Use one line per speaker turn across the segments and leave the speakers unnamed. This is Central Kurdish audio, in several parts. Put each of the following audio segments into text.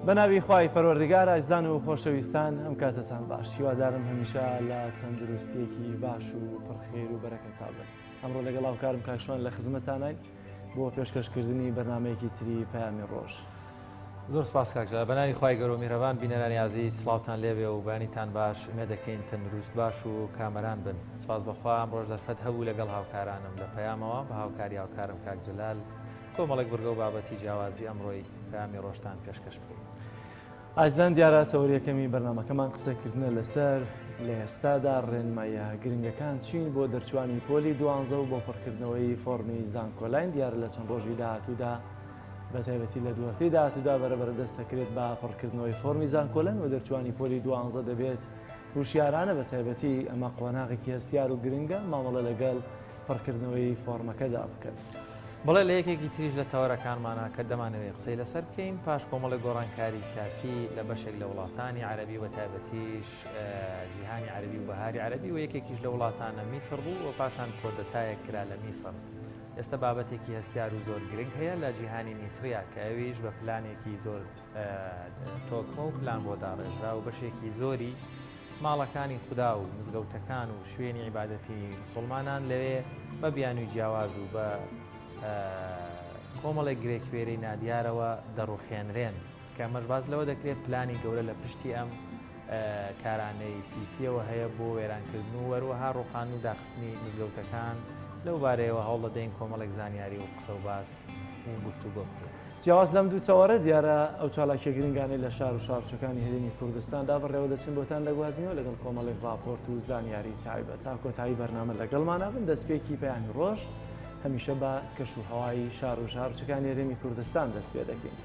بەناوی خوای پەروەردگار ئازیزان و خۆشەویستان ئەم کاتەتان باش هیوادارم هەمیشە لە تەندروستیەکی باش و پڕخێر و بەرەکەتا بن ئەمڕۆ لەگەڵ هاوکارم کاک شوان لە خزمەتانین بۆ پێشکەشکردنی بەرنمەیەکی تری پەیامی ڕۆژ.
زۆر سپاس کاک جەلال. بەناوی خوای گەورە و میهرەبان بینەرانی ئازیز سڵاوتان لێبێ و بەیانیتان باش ئومێد دەکەین تەندروست باش و کامەران بن. سپاس بەخوا ئەمڕۆش دەرفەت هەبوو لەگەڵ هاوکارانم لە پەیامەوە بە هاوکاری هاوکارم کاک جەلال کۆمەڵێک بڕگە و بابەتی جیاوازی ئەمڕۆی پەیامی ڕۆژتان پێشکەش بکەین.
ئازیزان دیارە تەوەری یەکەمی بەرنامەکەمان قسەکردنە لەسەر لە ئێستادا ڕێنماییە گرنگەکان چین بۆ دەرچوانی پۆلی دوانزە و بۆ پڕکردنەوەی فۆڕمی زانکۆلاین دیارە لە چەند ڕۆژی داهاتوودا بە تایبەتی لە دوو هەفتەی داهاتوودا بەرەبەرە دەست دەکرێت بە پڕکردنەوەی فۆرمی زانکۆلاین و دەرچوانی پۆلی دوانزە دەبێت هوشیارانە بە تایبەتی ئەمە قۆناغێکی هەستیار و گرنگە مامەڵە لەگەڵ پڕکردنەوەی فۆرمەکەدا بکەن.
بەڵێ لە یەکێکی تریش لە تەوەرەکانمانا کە دەمانەوێت قسەی لەسەر بکەین پاش کۆمەڵێک گۆڕانکاری سیاسی لە بەشێک لە وڵاتانی عەرەبی و تایبەتیش جیهانی عەرەبی و بەهاری عەرەبی و یەکێکیش لە وڵاتانە میسڕ بوو و پاشان کۆدەتایەک کرا لە میسڕ ئێستا بابەتێکی هەستیار و زۆر گرنگ هەیە لە جیهانی میسڕیا کە ئەویش بە پلانێکی زۆر تۆکمە و پلان بۆ داڕێژراو بەشێکی زۆری ماڵەکانی خودا و مزگەوتەکان و شوێنی عیبادەتی مسوڵمانان لەوێ بە بیانووی جیاواز و بە کۆمەڵێک گرێکوێرەی نادیارەوە دەڕوخێنرێن کە ئەمەش باس لەوە دەکرێت پلانی گەورە لە پشتی ئەم کارانەی سیسیەوە هەیە بۆ وێرانکردن و وەروەها ڕوخان و داخستنی مزگەوتەکان لەو بارەیەوە هەوڵدەدەین کۆمەڵێک زانیاری و قسە و باس و گفتوگۆ بکەین.
جیاواز لەم دوو تەوەرە دیارە ئەو چالاکیە گرنگانەی لە شار و شارۆچکەکانی هەرێمی کوردستاندا بەڕێوەدەچن بۆتان دەگوازینەوە لەگەڵ کۆمەڵێک ڕاپۆرت و زانیاری تایبەت تا کۆتایی بەرنامە لەگەڵمانا بن دەستپێکی پەیامی ڕۆژ هەمیشە بە کەش و هەوای شار و شارۆچکەکانی هەرێمی کوردستان دەست پێ دەکەین.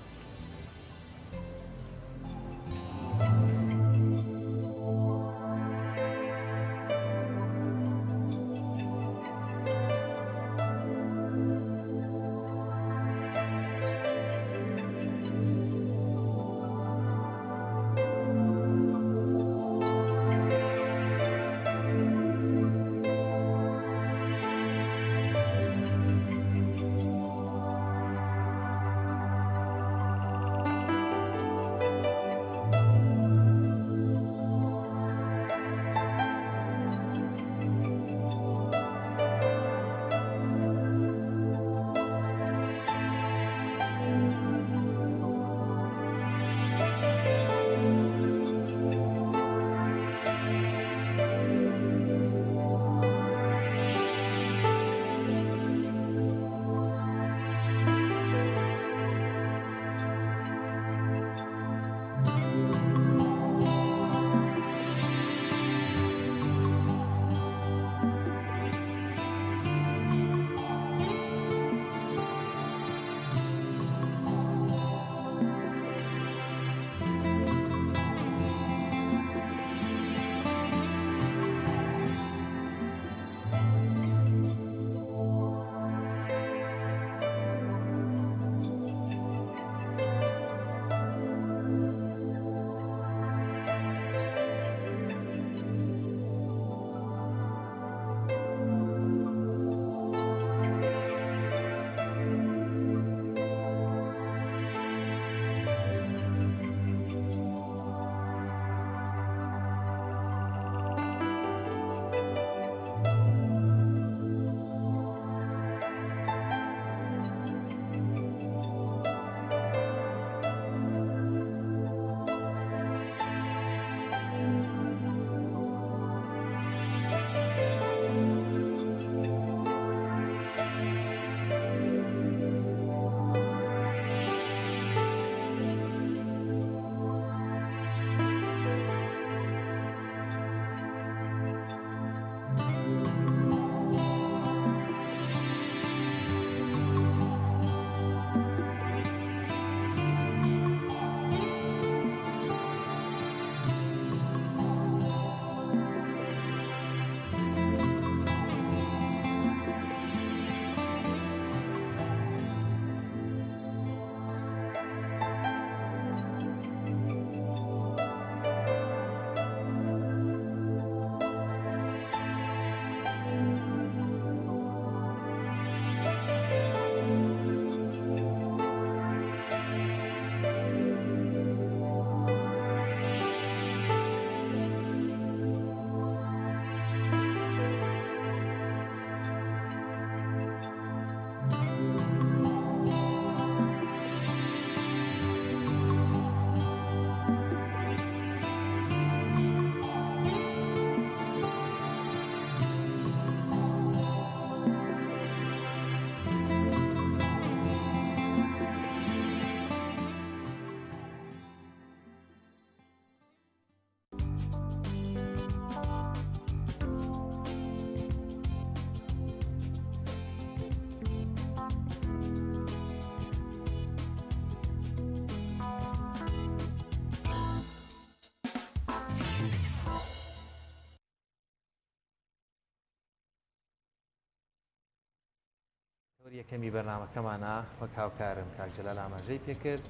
یەکەمی بەرنامەکەمانە وەک هاوکارم کاک جەلال ئاماژەی پێکرد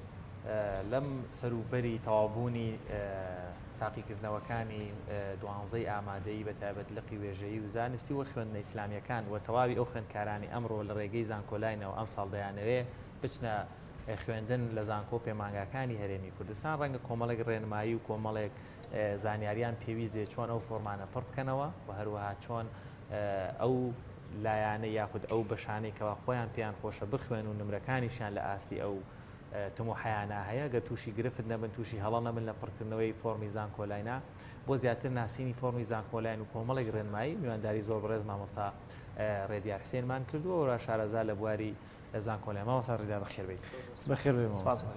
لەم سەروبەری تەواوبوونی تاقیکردنەوەکانی دوانزەی ئامادەیی بە تایبەت لقی وێژەیی و زانستی و خوێندنە ئیسلامیەکان و تەواوی ئەو خوێندکارانی ئەمڕۆ لە ڕێگەی زانکۆلاینەوە ئەمساڵ دەیانەوێ بچنە خوێندن لە زانکۆ و پەیمانگاکانی هەرێمی کوردستان ڕەنگە کۆمەڵێک ڕێنمایی و کۆمەڵێک زانیاریان پێویست بێت چۆن ئەو فۆرمانە پڕ بکەنەوە و هەروەها چۆن ئەو لایانەی یاخود ئەو بەشانەی کەوا خۆیان پێیان خۆشە بخوێن و نمرەکانیشیان لە ئاستی ئەو تموحیانە هەیە گەر تووشی گرفت نەبن تووشی هەڵە نەبن لە پڕکردنەوەی فۆرمی زانکۆلاینا بۆ زیاتر ناسینی فۆرمی زانکۆلاین و کۆمەڵێک ڕێنمایی میوانداری زۆر بەڕێز مامۆستا ڕێدیار حسێنمان کردووە وەرا شارەزا لە بواری زانکۆلاین. مامۆستا ڕێدیار بەخێر بێیت.
بەخێر بێی مامۆستا.
سپاس بۆ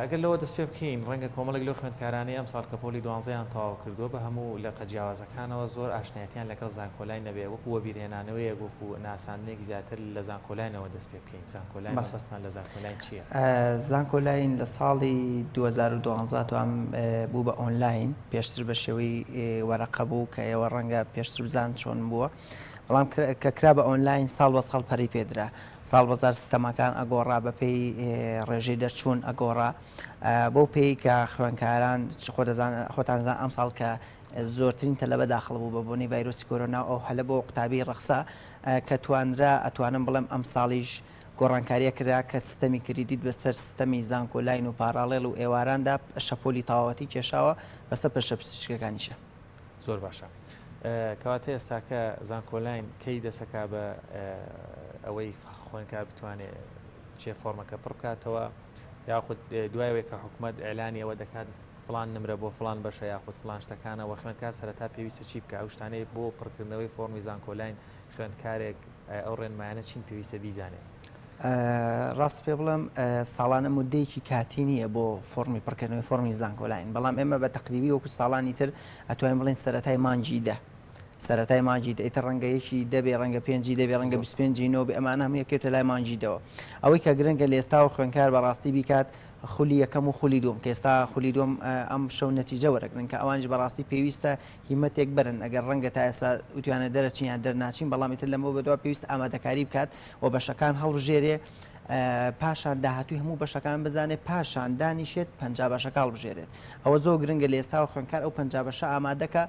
ئەگەر لەوە دەست پێ بکەین ڕەنگە کۆمەڵێک لەو خوێندکارانەی ئەمساڵ کە پۆلی دوانزەیان تەواو کردووە بە هەموو لقە جیاوازەکانەوە زۆر ئاشنایەتیان لەگەڵ زانکۆلاین نەبێ وەکو وەبیرهێنانەوەیەک وەکو ناساندنێکی زیاتر لە زانکۆلاینەوە دەست پێ بکەین زانکۆلاین مەبەستمان لە زانکۆلاین چییە؟
زانکۆلاین لە ساڵی 2012 توام بوو بە ئۆنلاین پێشتر بە شێوەی وەرەقە بوو کە ئێوە ڕەنگە پێشتر بزان چۆن بووە بەڵام کە کرا بە ئۆنلاین ساڵ بە ساڵ پەرەی پێدرا ساڵ بەزار سیستەمەکان ئەگۆڕا بەپێی ڕێژەی دەرچوون ئەگۆڕا بەو پێی کە خوێنکاران خۆتان زان ئەمساڵ کە زۆرترین تەلەبە داخڵ بوو بە بۆنەی ڤایرۆسی کۆرۆنا و ئەو هەلە بۆ قوتابی ڕەخسا کە توانرا ئەتوانم بڵێم ئەمساڵیش گۆڕانکاریە کرا کە سیستەمی credit بەسەر سیستەمی زانکۆلاین و parallel و ئێواراندا شەپۆلی تەواوەتی کێشاوە بەسەر بەشە پزیشکەکانیشە.
زۆر باشە کەواتە ئێستاکە زانکۆلاین کەی دەسەکا بە ئەوەی خوێنکار بتوانێت چێ فۆرمەکە پڕ بکاتەوە یاخود دوایەوەی کە حکوومەت ئەلانی ئەوە دەکات فلان نمرە بۆ فلان بەشە یاخود فلان شتەکانەوە خوێندکار سەرەتا پێویستە چی بکە ئەو شتانەی بۆ پڕکردنەوەی فۆرمی زانکۆلاین خوێندکارێک ئەو ڕێنمایانە چین پێویستە بیزانێت؟
ڕاست پێ بڵێم ساڵانە مدەیەکی کاتی نییە بۆ فۆڕمی پڕکردنەوەی فۆڕمی زانکۆلاین بەڵام ئێمە بە تەقریبی وەکو ساڵانی تر ئەتوانین بڵێین سەرەتای مانگی دە سەرەتای مانگی دە ئیتر ڕەنگە یەکی دەبێ ڕەنگە پێنجی دەبێ ڕەنگە 25 نۆ بێ ئەمانە هەموو یەکێتە لای مانگی دەوە ئەوەی کە گرنگە لە ئێستاوە خوێندکار بەڕاستی بیکات خولی یەکەم و خولی دووەم کە ئێستا خولی دووەم ئەم شەو نەتیجە وەرەگرن کە ئەوانیش بەڕاستی پێویستە هیمەتێک بەرن ئەگەر ڕەنگە تا ئێستا وتویانە دەرەچین یان دەرناچین بەڵام ئیتر لەمەوە بەدوا پێویستە ئامادەکاری بکات و بەشەکان هەڵبژێرێ پاشان داهاتووی هەموو بەشەکان بزانێ پاشان دانیشێت 50 بەشەکە هەڵبژێرێت ئەوە زۆر گرنگە لە ئێستاوە خوێندکار ئەو 50 بەشە ئامادەکە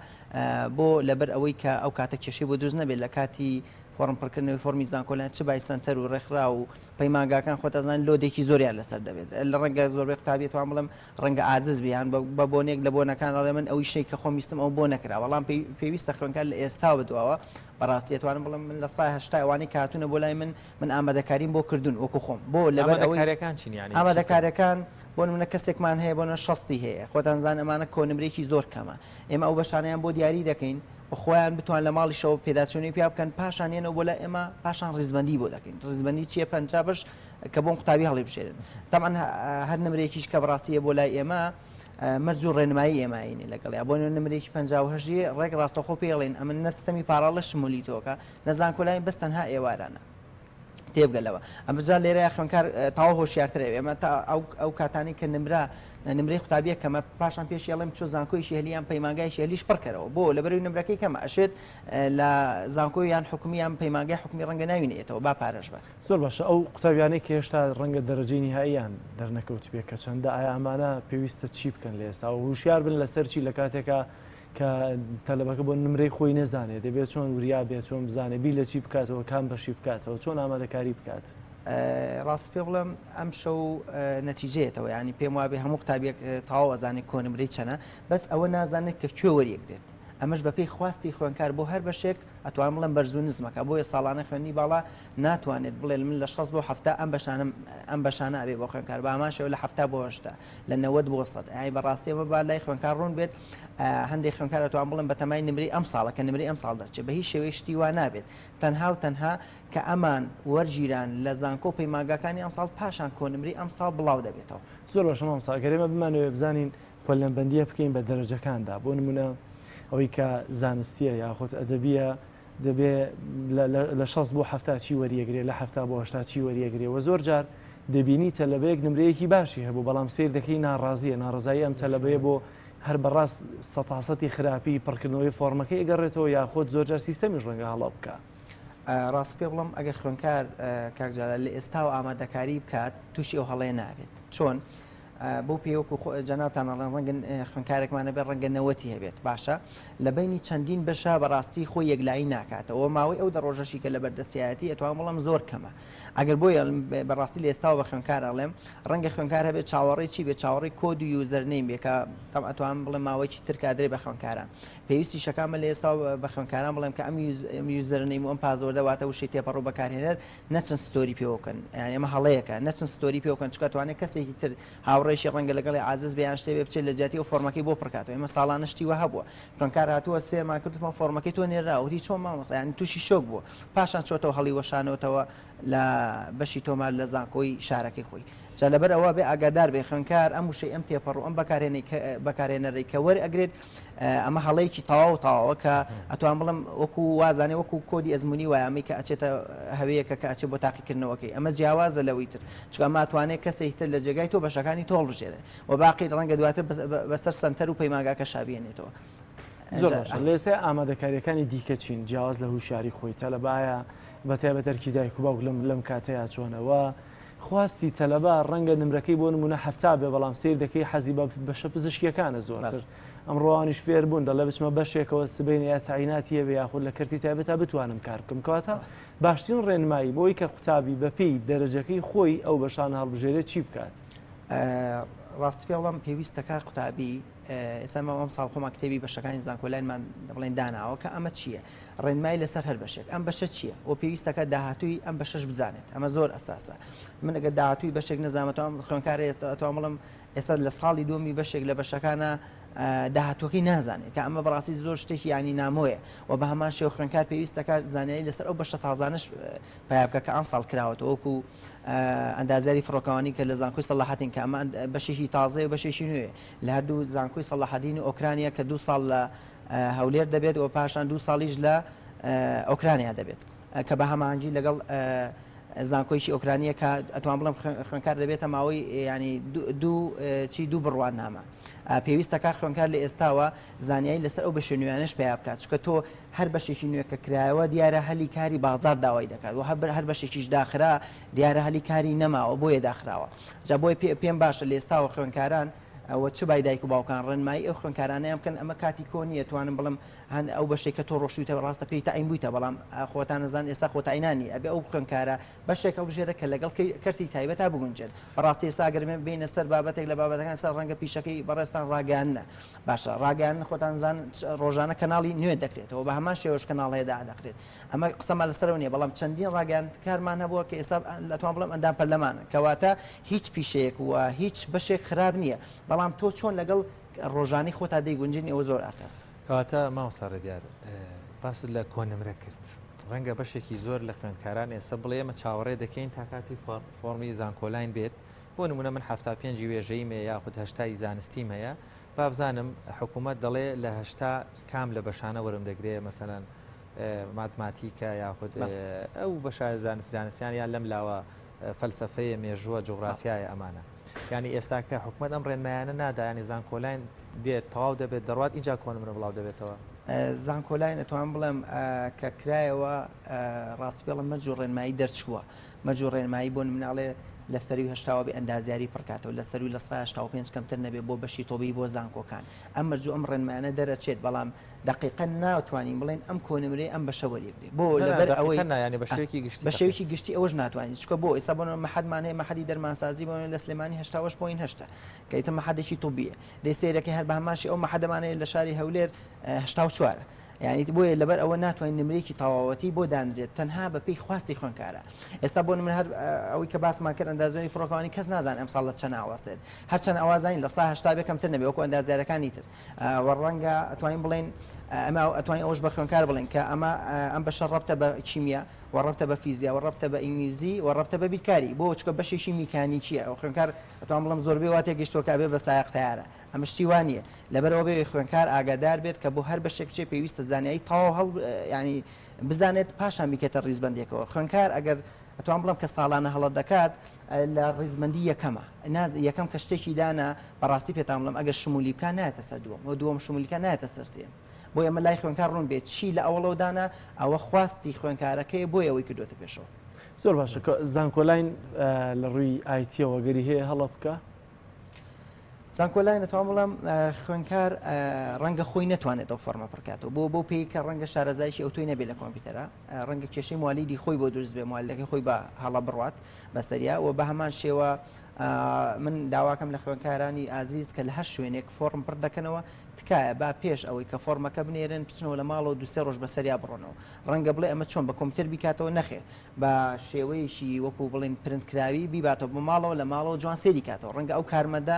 بۆ لەبەر ئەوەی کە ئەو کاتە کێشەی بۆ دروست نەبێت لە کاتی فۆرم پڕکردنەوەی فۆرمی زانکۆلاین چ بای سەنتەر و ڕێکخراو و پەیمانگاکان خۆتان load ێکی زۆریان لەسەر دەبێت لە ڕەنگە زۆربەی قوتابی توان بڵێم ڕەنگە عاجز بێ یان بە بۆنێک لە بۆنەکان ئەڵێ من ئەو ئیشەی کە خۆم ویستم ئەو بۆ نەکرا بەڵام پێویستە خوێندکار لە ئێستاوە بەدواوە بەڕاستی ئەتوانم بڵێم من لە سای هەشتای ئەوانەی کە هاتوونە بۆ لای من من ئامادەکاریم بۆ کردوون وەکو خۆم بۆ لەبەر ئەوەی
ئامادەکاریەکان چین یانی چی بکەن؟
ئامادەکاریەکان بۆ نمونە کەسێکمان هەیە بۆ نمونە شەستی هەیە خۆتان زان ئەمانە کۆنمرێکی زۆر کەمە ئێمە ئەو بەشانەیان بۆ دیاری دەکەین و خۆیان بتوان لە ماڵیشەوە پێداچوونەوەی پیا بکەن پاشان یەنەوە بۆ لای ئێمە پاشان ڕیزبەندی بۆ دەکەین ڕیزبەندی چییە 50 بەش کە بۆم قوتابی هەڵیبژێرن تەبعەن هەر نمرەیەکیش کە بەڕاستیە بۆ لای ئێمە مەرج و ڕێنمایی ئێمایینی لەگەڵ یا بۆ نمرێکی 58 ڕێک ڕاستەخۆ پێڵێن ئەمن نە سیستەمی parallel شمولی تۆکە نە زانکۆلاین بەس تەنها ئێوارانە تێبگە لەوە ئەمجا لێرە خوێنکار تاوا هۆشیارتر ئێمە تا ئەو کاتانی کە نمرە نمرەی قوتابیە کەمە پاشان پێشی ئەڵێم چۆ زانکۆیشی هەلی یان پەیمانگایشی هەلیش پڕکەرەوە بۆ لەبەرەوەی نمرەکەی کەمە ئەشێت لە زانکۆ یان حکومی یان پەیمانگای حکومی ڕەنگە ناوی نەیەتەوە با پارەش بات.
زۆر باشە ئەو قوتابیانەی کە هێشتا ڕەنگە دەرەجەی نیهاییان دەرنەکەوتبێ کە چەندە ئایا ئەمانە پێویستە چی بکەن لە ئێستا و هوشیار بن لەسەر چی لە کاتێکا کە تەلەبەکە بۆ نمرەی خۆی نەزانێت دەبێت چۆن وریا بێت چۆن بزانێت بیر لە چی بکاتەوە کام بەشی بکاتەوە چۆن ئامادەکاری بکات؟
ڕاست پێ بڵێم ئەم شەو نەتیجەیەتەوە ینی پێم وابێ هەموو قوتابیەک تەواو ئەزانێت کۆنمرەی چەنە بەس ئەوە نازانێت کە کوێ وەریەگرێت ئەمەش بەپێی خواستی خوێندکار بۆ هەر بەشێک ئەتوانم بڵێم بەرز و نزمەکە بۆیە ساڵانە خوێندنی باڵا ناتوانێت بڵێ من لە 60 بۆ 70 ئەم بەشانم ئەم بەشانە ئەبێ بۆ خوێندکار بە هەمان شێوە لە 70 بۆ 80 لە 90 بۆ 100 یانی بەڕاستی ئەمە با لای خوێندکار ڕوون بێت هەندێک خوێندکار ئەتوان بڵێم بەتەمای نمرەی ئەم ساڵە کە نمرەی ئەم ساڵ دەرچێت بە هیچ شێوەیەک شتی وا نابێت تەنها و تەنها کە ئەمان وەرگیران لە زانکۆ و پەیمانگاکانی ئەمساڵ پاشان کۆنمرەی ئەمساڵ بڵاو دەبێتەوە.
زۆر باشە مامۆستا ئەگەر ئێمە بمانەوێت بزانین پۆلێنبەندییە بکەین بە دەرەجەکاندا بۆ نمونە ئەوەی کە زانستیە یاخود ئەدەبیە دەبێ لە 60 بۆ هەفتا چی وەریەگرێ لە هەفتا بۆ هەشتا چی وەریەگرێ وە زۆر جار دەبینی تەلەبەیەک نمرەیەکی باشی هەبوو بەڵام سیر دەکەی ناڕازیە ناڕزایی ئەم تەلەبەیە بۆ هەر بەڕاست سەتاسەتی خراپی پڕکردنەوەی فۆرمەکەی ئەگەڕێتەوە یاخود زۆر جار سیستەمیش ڕەنگە هەڵە بکە.
ڕاست پێ بڵم ئەگەر خوێنکار کاک جەلال لە ئێستاوە ئامادەکاری بکات تووشی ئەو هەڵەیە نابێت چۆن؟ بەو پێی وەکو جەنابتان ئەڵێن ڕەنگە خوێندکارێکمان هەبێت ڕەنگە نەوەتی هەبێت باشە لە بینی چەندین بەشە بەڕاستی خۆی یەکلایی ناکاتەوە ماوەی ئەو دە ڕۆژەشی کە لە بەردەستیایەتی ئەتوانم بڵێم زۆر کەمە ئەگەر بۆیە بەڕاستی لە ئێستاوە بە خوێندکار ئەڵێم ڕەنگە خوێندکار هەبێت چاوەڕێی چی بێت چاوەڕێی کۆد و username بێ کە ئەتوانم بڵێم ماوەیەکی تر کادرێ بە خوێندکاران پێویستیشەکە من لە ئێستاوە بە خوێندکاران بڵێم کە ئەم username و ئەم password ە واتە وشەی تێپەڕ و بەکارهێنەر نەچن story پێوە بکەن یانی ئەمە هەڵەیەکە نەچن story پێوە بکەن چونکە توانێت کەسێکی تر هاوڕێیشی ڕەنگە لەگەڵی عاجز بێ یان شتێ بێ بچێت لە جیاتی ئەو فۆرمەکەی بۆ پڕکاتەوە ئێمە ساڵانە شتی وا هەبووە خوێندکار هاتووە سێرمان کردوومە فۆرمەکەی تۆ نێراوە وتی چۆن مامۆستا یانی تووشی شۆک بووە پاشان چۆتەوە هەڵی وەشانەوەتەوە لە بەشی تۆمار لە زانکۆی شارەکەی خۆی جا لەبەر ئەوە بێ ئاگادار بێ خوێندکار ئەم وشەی ئەم تێپەڕ و ئەم بەکارهێنەی بەکارهێنەرەی کە وەرئەگرێت ئەمە هەڵەیەکی تەواو تەواوە کە ئەتوان بڵێم وەکو وازانێ وەکو کۆدی ئەزمموی وایە ئەمەی کە ئەچێتە هەوەیەکە کە ئەچێ بۆ تاقیکردنەوەکەی ئەمە جیاوازە لەوەی تر چونکە ئەمە ئەتوانێت کەسێکی تر لە جێگای تۆ بەشەکانی تۆ هەڵبژێرێ و باقی ڕەنگە دواتر بەسەر سەنتەر و پەیمانگاکەشا بێنێتەوە.
زۆر باشە لە ئێستا ئامادەکاریەکانی دیکە چین جیاواز لە هوشیاری خۆی تەلەبە ئایا بە تایبەت ئەرکی دایک و باوک لەم لەم کاتەیا چۆنەوە خواستی تەلەبە ڕەنگە نمرەکەی بۆ نمونە 70 بێ بەڵام سیر دەکەی حەزی بە بەشە پزیشکیەکانە زۆرتر ئەمڕۆ ئەوانیش فێر بوون دەڵێ بچمە بەشێکەوە سبەینێ یا تەعیناتی هەبێ یاخود لە کەرتی تایبەتا بتوانم کار بکەم کەواتە باشترین ڕێنمایی بۆی کە قوتابی بەپێی دەرەجەکەی خۆی ئەو بەشانە هەڵبژێرێت چی بکات؟
ڕاستی پێ بڵێم پێویستەکە قوتابی ئێستا ئێمە ئەمساڵ خۆمان کتێبی بەشەکانی زانکۆلاینمان بڵێن داناوە کە ئەمە چییە ڕێنمایی لەسەر هەر بەشێک ئەم بەشە چییە و پێویستەکە داهاتووی ئەم بەشەش بزانێت ئەمە زۆر ئەساسە من ئەگەر داهاتووی بەشێک نەزانم ئەتوانم خوێندکارە ئێستا ئەتوانم بڵێم ئێستا لە ساڵی دووەمی بەشێک لە بەشەکانە داهاتووەکەی نازانێت کە ئەمە بەڕاستی زۆر شتێکی ینی نامۆیە و بە هەمان شێوە خوێندکار پێویست دەکات زانیاری لەسەر ئەو بەشە تازانەش پیا بکە کە ئەمساڵ کراوەتەوە وەکو ئەندازیاری فڕۆکەوانی کە لە زانکۆی سەڵاحەدین کە ئەمە بەشێکی تازەیە و بەشێکی نوێ لە هەردوو زانکۆی سەڵاحەدین و ئۆکرانیا کە دوو ساڵ لە هەولێر دەبێت و پاشان دوو ساڵیش لە ئۆکرانیا دەبێت کە بە هەماهەنگی لەگەڵ زانکۆیەکی ئۆکرانییە کە ئەتوان بڵێم خوێندکار دەبێتە ماوەی ینی دوو چی دوو بڕوانامە پێویستە کار خوێندکار لە ئێستاوە زانیاری لەسەر ئەو بەشە نوێیانەش پیا بکات چونکە تۆ هەر بەشێکی نوێ کە کرایەوە دیارە هەلی کاری بازار داوای دەکات و هەر بەشێکیش داخرا دیارە هەلی کاری نەماوە بۆیە داخراوە جا بۆیە پێم باشە لە ئێستاوە خوێندکاران و چ بای دایک و باوکان ڕێنمایی ئەو خوێندکارانەیان بکەن ئەمە کاتی کۆن نییە توانم بڵێم هەن ئەو بەشەی کە تۆ ڕۆشتویتە ڕاستە پێی تەعین بوویتە بەڵام خۆتان ئەزان ئێستا خۆ تەعینان نییە ئەبێ ئەو خوێندکارە بەشێک هەڵبژێرە کە لەگەڵ کەرتی تایبەتا بگونجێت بەڕاستی ئێستا ئەگەر بێینە سەر بابەتێک لە بابەتەکان سەر ڕەنگە پیشەکەی بەڕێزتان ڕاگەیاندنە باشە ڕاگەیاندن خۆتان زان ڕۆژانە کەناڵی نوێ دەکرێتەوە بە هەمان شێوەش کەناڵ هەیە دادەخرێت ئەمە قسەمان لەسەرەوە نییە بەڵام چەندین ڕاگەیاندکارمان هەبووە کە ئێستا ئەتوان بڵێم ئەندام پەرلەمانن کەواتە هیچ پیشەیەک و هیچ بەشێک خراپ نییە بەڵام تۆ چۆن لەگەڵ ڕۆژانەی خۆتا دەیگونجێنی ئەوە زۆر ئاساسە.
کەواتە مامۆستا ڕێدیار باست لە کۆنمرە کرد ڕەنگە بەشێکی زۆر لە خوێندکاران ئێستا بڵێ ئێمە چاوەڕێ دەکەین تا کاتی فۆڕمی زانکۆلاین بێت بۆ نمونە من 75 وێژەییم هەیە یاخود هەشتای زانستیم هەیە با بزانم حکوومەت دەڵێ لە هەشتا کام لە بەشانە وەرم دەگرێ مەسەلەن ماتماتیکە یاخود ئەو بەشە زانست زانستیان یان لەم لاوە فەلسەفەیە مێژووە جوغرافیایە ئەمانە یانی ئێستا کە حکومەت ئەم ڕێنمایانە نادا یانی زانکۆلاین دێت تەواو دەبێت دەڕوات ئینجا کۆنمرە بڵاو دەبێتەوە.
زانکۆلاین ئەتوانم بڵێم کە کرایەوە ڕاستی پێڵم مەرج و ڕێنمایی دەرچووە مەرج و ڕێنمایی بۆ نمونە ئەڵێ لە سەروی هەشتاوە بێ ئەندازیاری پڕکاتەوە لە سەروی 85% کەمتر نەبێ بۆ بەشی تۆبی بۆ زانکۆکان ئەم مەرج و ئەم ڕێنمایانە دەرەچێت بەڵام دەقیقەن ناتوانین بڵێین ئەم کۆنمرەی ئەم بەشە وەریەگرێ بۆ لەبەر ئەوەی بە شێوەیەکی گشتی ئەوەش ناتوانین چونکە بۆ ئێستا بۆ نمونە مەحەدمان هەیە مەحەدی دەرمانسازی بۆ نمونە لە سلێمانی 88 point هەشتە کە ئیتر مەحەدێکی طبیە دەی سەیرەکەی هەر بە هەمان شێوە ئەو مەحەدەمان هەیە لە شاری هەولێر 84 یانی بۆیە لەبەر ئەوە ناتوانین نمرەیەکی تەواوەتی بۆ دانرێت تەنها بە پێی خواستی خوێندکارە ئێستا بۆ نمونە هەر ئەوەی کە باسمان کرد ئەندازیاری فڕۆکەوانی کەس نازانێت ئەمساڵ لە چەند ئاوەستێت هەرچەند ئەوازانین لە سا هەشتا بێ کەمتر نەبێ وەکو ئەندازیارەکانی تر وە ڕەنگە ئەتوانین بڵێین ئەمە ئەتوانین ئەوەش بە خوێندکار بڵێین کە ئەمە ئەم بەشە ڕەبتە بە کیمیا و ڕەبتە بە فیزیا و ڕەبتە بە ئینگلیزی و ڕەبتە بە بیرکاری بۆ چونکە بەشێکی میکانیکیە و خوێندکار ئەتوانم بڵێم زۆربەی وا تێگەیشتووە کە ئەبێ بە سایەق تەیارە ئەمە شتی وا نییە لەبەرئەوە بێ خوێندکار ئاگادار بێت کە بۆ هەر بەشێک بچێت پێویستە زانیاری تەواو هەڵ یانی بزانێت پاشان بیکەتە ڕیزبەندێکەوە خوێندکار ئەگەر ئەتوانم بڵێم کە ساڵانە هەڵە دەکات لە ڕیزبەندی یەکەمە ناز یەکەم کە شتێکی دانا بەڕاستی پێتان بڵێم ئەگەر شمولی بکا نایەتە سەر دووەم و دووەم شمولی بکا نایەتە سەر سێیەم. بۆیە ئەمە لای خوێندکار ڕوون بێت چی لە ئەوەڵەوە دانا ئەوە خواستی خوێندکارەکەیە بۆیە ئەوەی کردووەتە پێشەوە.
زۆر باشە زانکۆلاین لە ڕووی IT یەوە گەری هەیە هەڵە بکە؟
زانکۆلاین ئەتوانم بڵێم خوێندکار ڕەنگە خۆی نەتوانێت ئەو فۆرمە پڕکاتەوە بۆ بۆ پێی کە ڕەنگە شارەزایکی ئەوتۆی نەبێت لە کۆمپیوتەرە ڕەنگە کێشەی موالیدی خۆی بۆ دروست بێ موالیدەکەی خۆی بە هەڵە بڕوات بەسەریا و بە هەمان شێوە من داواکەم لە خوێندکارانی ئازیز کە لە هەر شوێنێک فۆرم پڕ دەکەنەوە تکایە با پێش ئەوەی کە فۆرمەکە بنێرن بچنەوە لە ماڵەوە دوسێ ڕۆژ بەسەریا بڕۆنەوە ڕەنگە بڵێ ئەمە چۆن بە کۆمپیوتەر بیکاتەوە نەخێر بە شێوەیەکی وەکو بڵێن پرنت کراوی بیباتەوە بۆ ماڵەوە لە ماڵەوە جوان سەیری کاتەوە ڕەنگە ئەو کارمەندە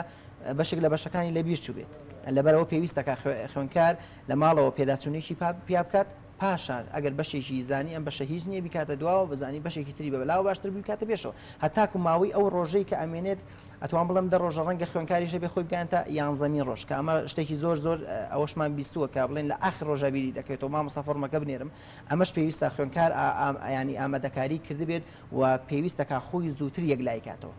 بەشێک لە بەشەکانی لەبیر چووبێت لەبەرئەوە پێویستەکە خوێندکار لە ماڵەوە پێداچوونێکی پیا بکات پاشان ئەگەر بەشێکی زانی ئەم بەشە هیچ نییە بیکاتە دواوە بزانی بەشێکی تری بە بەلاوە باشتر بیکاتە پێشەوە هەتاکو ماوەی ئەو ڕۆژەی کە ئەمێنێت ئەتوان بڵێم دە ڕۆژە ڕەنگە خوێندکاریش هەبێ خۆی بگەیەنتە یانزەمین ڕۆژ کە ئەمە شتێکی زۆر زۆر ئەوەشمان بیستووە کە بڵێن لە ئاخر ڕۆژا بیری دەکەوێتەوە مامۆستا فۆرمەکە بنێرم ئەمەش پێویستە خوێندکار یانی ئامادەکاری کردبێت و پێویستە کا خۆی زووتر یەکلایی کاتەوە.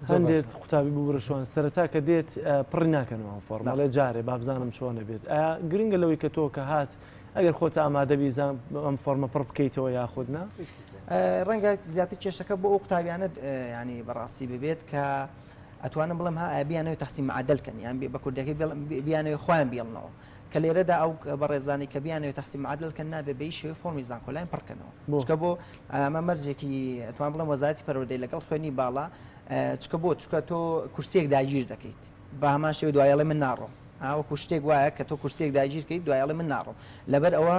هەندێک قوتابی ببورە شوان سەرەتا کە دێت پڕی ناکەنەوە ئەم فۆڕمە ئەڵێ جارێ با بزانم چۆنە بێت ئایا گرنگە لەوەی کە تۆ کە هات ئەگەر خۆت ئامادە بی زان ئەم فۆرمە پڕ بکەیتەوە یاخود نا؟
ڕەنگە زیاتر کێشەکە بۆ ئەو قوتابیانە ینی بەڕاستی ببێت کە ئەتوانم بڵێم ها بیانەوەی تەحسین معدل کەن یان بە کوردەکەی بیانەوەی خۆیان بیڵنەوە کە لێرەدا ئەو بەڕێزانەی کە بیانەوێت تەحسین معدل کەن نابێ بە هیچ شێوەیەک فۆرمی زانکۆلاین پڕ کەنەوە چکە بۆ ئەمە مەرجێکی ئەتوان بڵێم وەزارەتی پەروەردەی لەگەڵ خوێنی باڵا چکە بۆ چکە تۆ کورسیەک داگیر دەکەیت بە هەمان شێوە دوای ئەڵێ من ناڕۆم وەکو شتێک وایە کە تۆ کورسیەک داگیر کەیت دوای ئەڵێ من ناڕۆم لەبەر ئەوە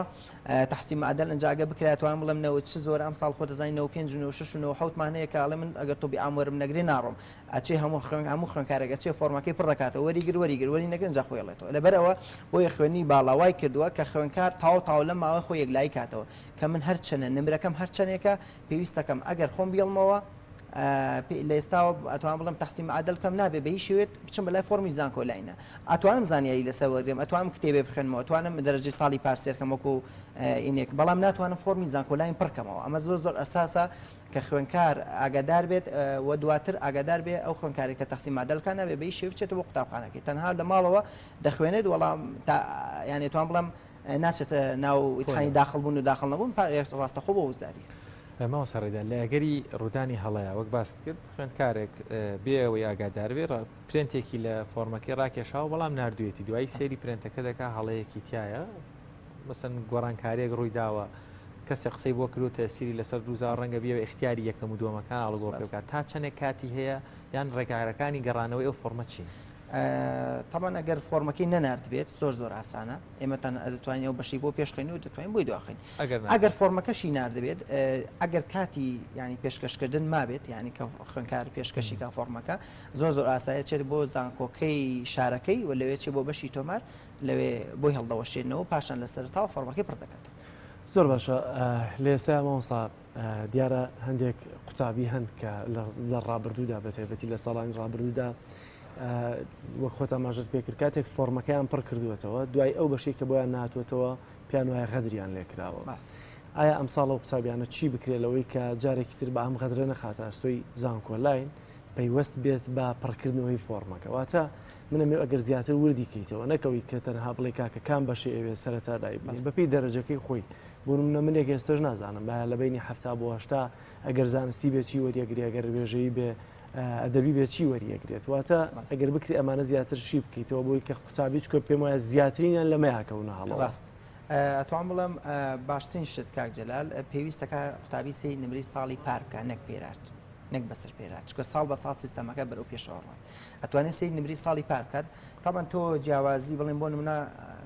تەحسین معدل ئەنجا ئەگە بکرایە توان بڵێم نەوە چ زۆر ئەم ساڵ خۆ دەزانی 95 و 96 و 97 مان هەیە کە ئەڵێ من ئەگەر تۆ بی عام وەرم نەگرێ ناڕۆم ئەچێ هەموو خوێن هەموو خوێنکارێک ئەچێ فۆرمەکەی پڕ دەکاتەوە وەری گر وەری گر وەری نەگر ئینجا خۆی ئەڵێتەوە لەبەر ئەوە بۆیە خوێندنی باڵا وای کردووە کە خوێنکار تاو تاو لەم ماوەی خۆی یەکلایی کاتەوە کە من هەرچەنە نمرەکەم هەرچەنێکە پێویستەکەم ئەگەر خۆم بیڵمەوە لە ئێستاوە ئەتوانم بڵێم تەحسین معادل بکەم نابێ بە هیچ شێوەیەک بچم بەلای فۆرمی زانکۆ لاینە ئەتوانم زانیاری لەسەر وەرگرم ئەتوانم کتێبێ بخوێنمەوە ئەتوانم دەرەجەی ساڵی پار سێرکەم وەکو ئینێک بەڵام ناتوانم فۆرمی زانکۆ لاین پڕکەمەوە ئەمە زۆر زۆر ئەساسە کە خوێنکار ئاگادار بێت و دواتر ئاگادار بێ ئەو خوێنکارێک کە تەحسین معدل کا نابێ بە هیچ شێوەیەک بچێتەوە بۆ قوتابخانەکەی تەنها لە ماڵەوە دەخوێنێت وەڵام تا یانی توان بڵێم ناچێتە ناو ئیتحانی داخڵ بوون و داخڵ نەبوون ڕاستەخۆ بۆ وزاری.
مامۆستا ڕێدار لە ئەگەری ڕوودانی هەڵەیە وەک باست کرد خوێندکارێک بێ ئەوەی ئاگادار بێ پرێنتێکی لە فۆرمەکەی ڕاکێشاوە بەڵام ناردوویەتی دوایی سەیری پرێنتەکە دەکا هەڵەیەکی تایە مەسەن گۆڕانکاریەک ڕووی داوە کەسێک قسەی بۆ کرد و تەسیری لەسەر دووزا ڕەنگە بیەوە ئیختیاری یەکەم و دووەمەکان ئاڵوگۆڕ پێ بکات تا چەندێک کاتی هەیە یان ڕێکارەکانی گەڕانەوەی ئەو فۆرمە چین؟
تەبعەن ئەگەر فۆرمەکەی نەناردبێت زۆر زۆر ئاسانە ئێمە تەن دەتوانین ئەو بەشەی بۆ پێشخەین و دەتوانین بۆی دواخەین ئەگەر فۆرمەکەشی ناردبێت ئەگەر کاتی ینی پێشکەشکردن مابێت ینی کە خوێنکار پێشکەشی کا فۆرمەکە زۆر زۆر ئاسایە چێت بۆ زانکۆکەی شارەکەی و لەوێ چێ بۆ بەشی تۆمار لەوێ بۆی هەڵدەوەشێنەوە پاشان لە سەرتاوە فۆرمەکەی پڕ دەکاتەوە.
زۆر باشە لە ئێستا مامۆستا دیارە هەندێک قوتابی هەن کە لە ڕابردوودا بە تایبەتی لە ساڵانی ڕابردوودا وەک خۆت ئاماژەت پێکرد کاتێک فۆرمەکەیان پڕ کردووەتەوە دوای ئەو بەشەی کە بۆیان ناتوەتەوە پێیان وایە غەدریان لێکراوە ئایا ئەم ساڵە و قوتابیانە چی بکرێت لەوەی کە جارێکی تر بە ئەم غەدرە نەخاتە ئەستۆی زانکۆلاین پەیوەست بێت بە پڕکردنەوەی فۆرمەکە واتە من ئەمەوێ ئەگەر زیاتر وردی کەیتەوە نەک ئەوەی کە تەنها بڵێ کاکە کام بەشەی ئەوێ سەرەتا دایبنێ بەپێی دەرەجەکەی خۆی بۆ نمونە منێک ئێستەش نازانم ئایا لە بەینی 70 بۆ 80 ئەگەر زانستی بێ چی وەریەگرێ ئەگەر وێژەیی بێ ئەدەبی بێ چی وەریەگرێت واتە ئەگەر بکرێ ئەمانە زیاتر شی بکەیتەوە بۆی کە قوتابی چکە پێم وایە زیاترینیان لەمەیاکەونە هەڵەوە.
ڕاست ئەتوانم بڵێم باشترین شت کاک جەلال پێویستەکە قوتابی سەیری نمرەی ساڵی پار بکا نەک پێرار نەک بەسەر پێرار چونکە ساڵ بە ساڵ سیستەمەکە بەرەو پێشەوە ڕوات ئەتوانێت سەیری نمرەی ساڵی پار بکات تەبعەن تۆ جیاوازی بڵێن بۆ نمونە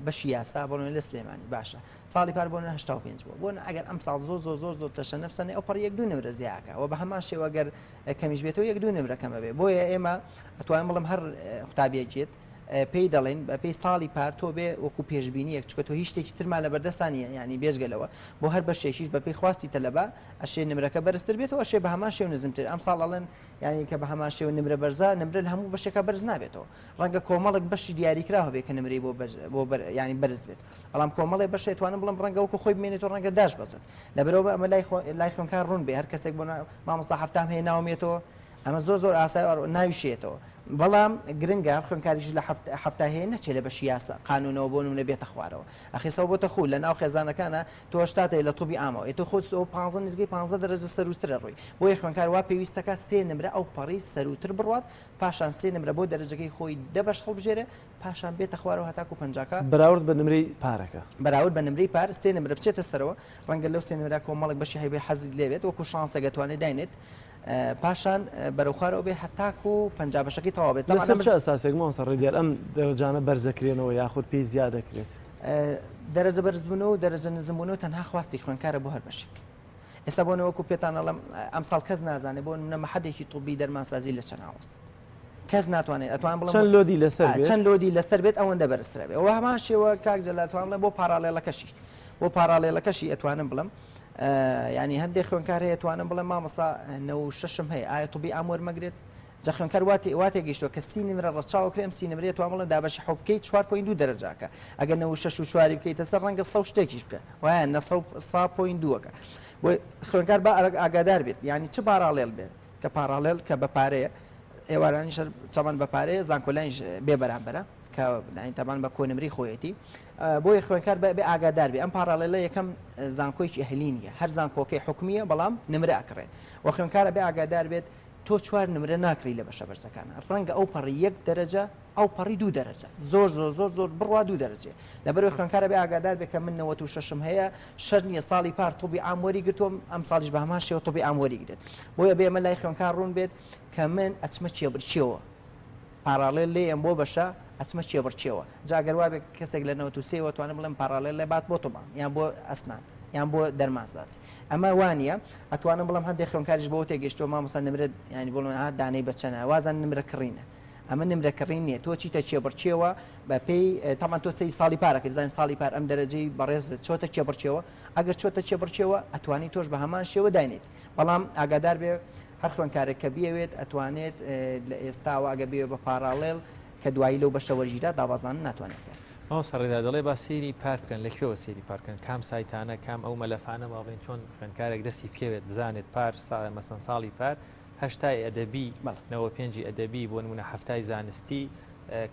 بەشی یاسا بۆ نمونە لە سلێمانی باشە ساڵی پار بۆ نمونە 85 بووە بۆ ئەگەر ئەم ساڵ زۆر زۆر زۆر زۆر تەشەنە بسەنێ ئەو پەڕی یەک دوو نمرە زیاکە و بە هەمان شێوە گەر کەمیش بێتەوە یەک دوو نمرە کەمە بێ بۆیە ئێمە ئەتوانم بڵێم هەر قوتابیەک یەت پێی دەڵێن بە پێی ساڵی پار تۆ بێ وەکو پێشبینیەک چکە تۆ هیچ شتێکی ترمان لە بەردەستا نییە یعنی بێجگە لەوە بۆ هەر بەشێکیش بە پێی خواستی تەلەبە ئەشێ نمرەکە بەرزتر بێتەوە ئەشێ بە هەمان شێوە نزمتر ئەمساڵ ئەڵێن یانی کە بە هەمان شێوە نمرە بەرزە نمرە لە هەموو بەشێکا بەرز نابێتەوە ڕەنگە کۆمەڵێک بەشی دیاریکراو هەبێت کە نمرەی بۆ بەرز بۆ بەر یانی بەرز بێت بەڵام کۆمەڵێ بەشێ توانم بڵێم ڕەنگە وەکو خۆی بمێنێتەوە ڕەنگە داش بەزێت لەبەرئەوە ئەمە لای خۆ لای خوێندکار ڕوون بێ هەر کەسێک بۆ مامۆستا هەفتام هەیە ناوم یەتەوە. ئەمە زۆر زۆر ئاسای ناویشێتەوە بەڵام گرنگە هەر خوێندکاریش لە حەفتا هەیە نەچێ لە بەشی یاسا قانونەوە بۆ نمونە بێتە خوارەوە ئەخی سەو بۆتە خوو لە ناو خێزانەکانا تۆ هەشتات هەیە لە طوبی عامەوە ئێ تۆ خۆت ئەو پانزە نزیکەی پانزە دەرەجە سەرووترە ڕۆی بۆیە خوێندکار وا پێویستەکا سێ نمرە ئەو پەڕی سەرووتر بڕوات پاشان سێ نمرە بۆ دەرەجەکەی خۆی دە بەش هەڵبژێرێ پاشان بێتە خوارەوە هەتاکو پەنجاکە.
بەراورد بە نمرەی پارەکە.
بەراورد بە نمرەی پار سێ نمرە بچێتە سەرەوە ڕەنگە لەو سێ نمرە کۆمەڵێک بەشی هەبێ حەزی لێ بێت وەکو شانسێک ئەتوانێ داینێت پاشان بەرەو خوارەوە بێ هەتاکو 50 بەشەکەی تەواو بێت.
لەسەر چ ئەساسێک مامۆستا ڕێدیار ئەم دەرەجانە بەرزەکرێنەوە یاخود پێی زیاد دەکرێت؟
دەرەجە بەرزبوونەوە و دەرەجە نزمبوونەوە تەنها خواستی خوێندکارە بۆ هەر بەشێک. ئێستا بۆ نموونە وەکو پێتان ئەڵێم ئەمساڵ کەس نازانێت بۆ نموونە مەحەدێکی طبی دەرمانسازی لە چەند ئاوەست کەس ناتوانێت ئەتوان بڵێم
چەند load ی لەسەر بێت
چەند load ی لەسەر بێت ئەوەندە بەرزترە بێ وە هەمان شێوە کاک جەلال توان بڵێم بۆ parallel ەکەشی بۆ parallel ەکەشی ئەتوانم بڵێم یانی هەندێک خوێنکار هەیە توانم بڵێم مامۆسا 96م هەیە ئایا طبی عام وەرمەگرێت جا خوێنکار وا تێگەیشتووە کە سی نمرە ڕەچاو کرێ ئەم سی نمرەیە توان بڵێم دابەشی حەوت بکەیت چوار point دوو دەرەجاکە ئەگەر 96 و چواری بکەیتە سەر ڕەنگە سە شتێکیش بکە وایە نە سە point دووەکە بۆ خوێنکار با ئاگادار بێت یانی چ parallel بێت کە parallel کە بە پارەیە ئێوارانیش چەمان بە پارەیە زانکۆلاینش بێ بەرامبەرە کە تەمان بە کۆنمری خۆیەتی بۆیە خوێنکار بە بێ ئاگادار بێ ئەم parallel ە یەکەم زانکۆیەکی ئەهلی نییە هەر زانکۆکەی حکومیە بەڵام نمرە ئەکڕێت و خوێنکارە بێ ئاگادار بێت تۆ چوار نمرە ناکڕی لە بەشە بەرزەکانە ڕەنگە ئەو پەڕی یەک دەرەجە ئەو پەڕی دوو دەرەجە زۆر زۆر زۆر زۆر بڕوا دوو دەرەجەیە لەبەرئەوەی خوێندکارە بێ ئاگادار بێ کە من 96م هەیە شەرت نییە ساڵی پار طبی عام وەری گرتووە ئەم ساڵیش بە هەمان شێوە طبی عام وەری گرێت بۆیە بێ ئەمە لای خوێندکار ڕوون بێت کە من ئەچمە کێبڕکێوە parallel لێیەم بۆ بەشە ئەچمە کێبڕکێوە جا گەر وابێ کەسێک لە 93 وە توانم بڵێم parallel لێ بات بۆ طب عام یان بۆ ئەسنان یان بۆ دەرمانسازی ئەمە وانییە ئەتوانم بڵێم هەندێک خوێندکاریش بەوە تێگەیشتووە مامۆستا نمرە یانی بڵێن ها دانەی بە چەنە وازان نمرە کڕینە ئەمە نمرە کڕین نییە تۆ چیتە کێبڕکێوە بە پێی تەمان تۆ سەی ساڵی پارەکەی بزانین ساڵی پار ئەم دەرەجەی بەڕێزت چۆتە کێبڕکێوە ئەگەر چۆتە کێبڕکێوە ئەتوانی تۆش بە هەمان شێوە داینێیت بەڵام ئاگادار بێ هەر خوێندکارێک کە بیەوێت ئەتوانێت لە ئێستاوە ئەگە بێ بە parallel کە دوایی لەو بەشە وەرگیرا دابەزاندن ناتوانێت بکات.
مامۆستا ڕێدا دەڵێ با سەیری پار بکەن لە کوێوە سەیری پار بکەن کام سایتانە کام ئەو مەلەفانە با بڵێین چۆن خوێندکارێک دەستی بکەوێت بزانێت پار مەسەن ساڵی پار هەشتای ئەدەبی نەوە پێنجی ئەدەبی بۆ نمونە حەفتای زانستی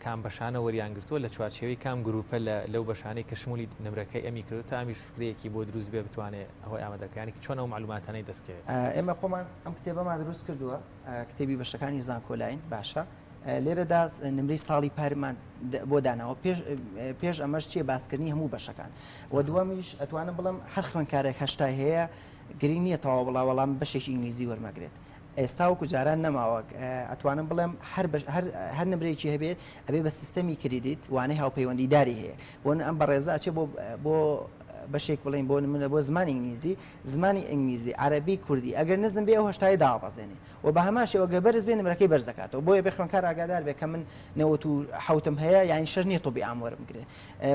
کام بەشانە وەریان گرتووە لە چوارچێوەی کام گروپە لە لەو بەشانەی کە شمولی نمرەکەی ئەمی کردو تا ئەمیش فکرەیەکی بۆ دروست بێ بتوانێ ئەوەی ئامادەکانی چۆن ئەو معلوماتانەی دەستکەوێت.
ئێمە خۆمان ئەم کتێبەمان دروست کردووە کتێبی بەشەکانی زانکۆلاین باشە لێرەدا نمرەی ساڵی پارمان بۆ داناوە پێش پێش ئەمەش چیە باسکردنی هەموو بەشەکان و دووەمیش ئەتوانم بڵێم هەر خوێندکارێک هەشتای هەیە گرنگ نییە تەواو بڵا وەڵام بەشێکی ئینگلیزی وەرمەگرێت ئێستا وەکو جاران نەماوە ئەتوانم بڵێم هەر هەر هەر نمرەیەکی هەبێت ئەبێ بە سیستەمی credit وانەی هاوپەیوەندیداری هەیە بۆ ئەم بەڕێزە ئەچێ بۆ بۆ بەشێک بڵێن بۆ نمونە بۆ زمانی ئینگلیزی زمانی ئینگلیزی عەرەبی کوردی ئەگەر نزم بێ ئەو هەشتای دابەزێنێ و بە هەمان شێوە گەر بەرز بێ نمرەکەی بەرز دەکاتەوە بۆیە بێ خوێندکار ئاگادار بێ کە من 97م هەیە یانی شەرت نییە طبی عام وەرم گرێ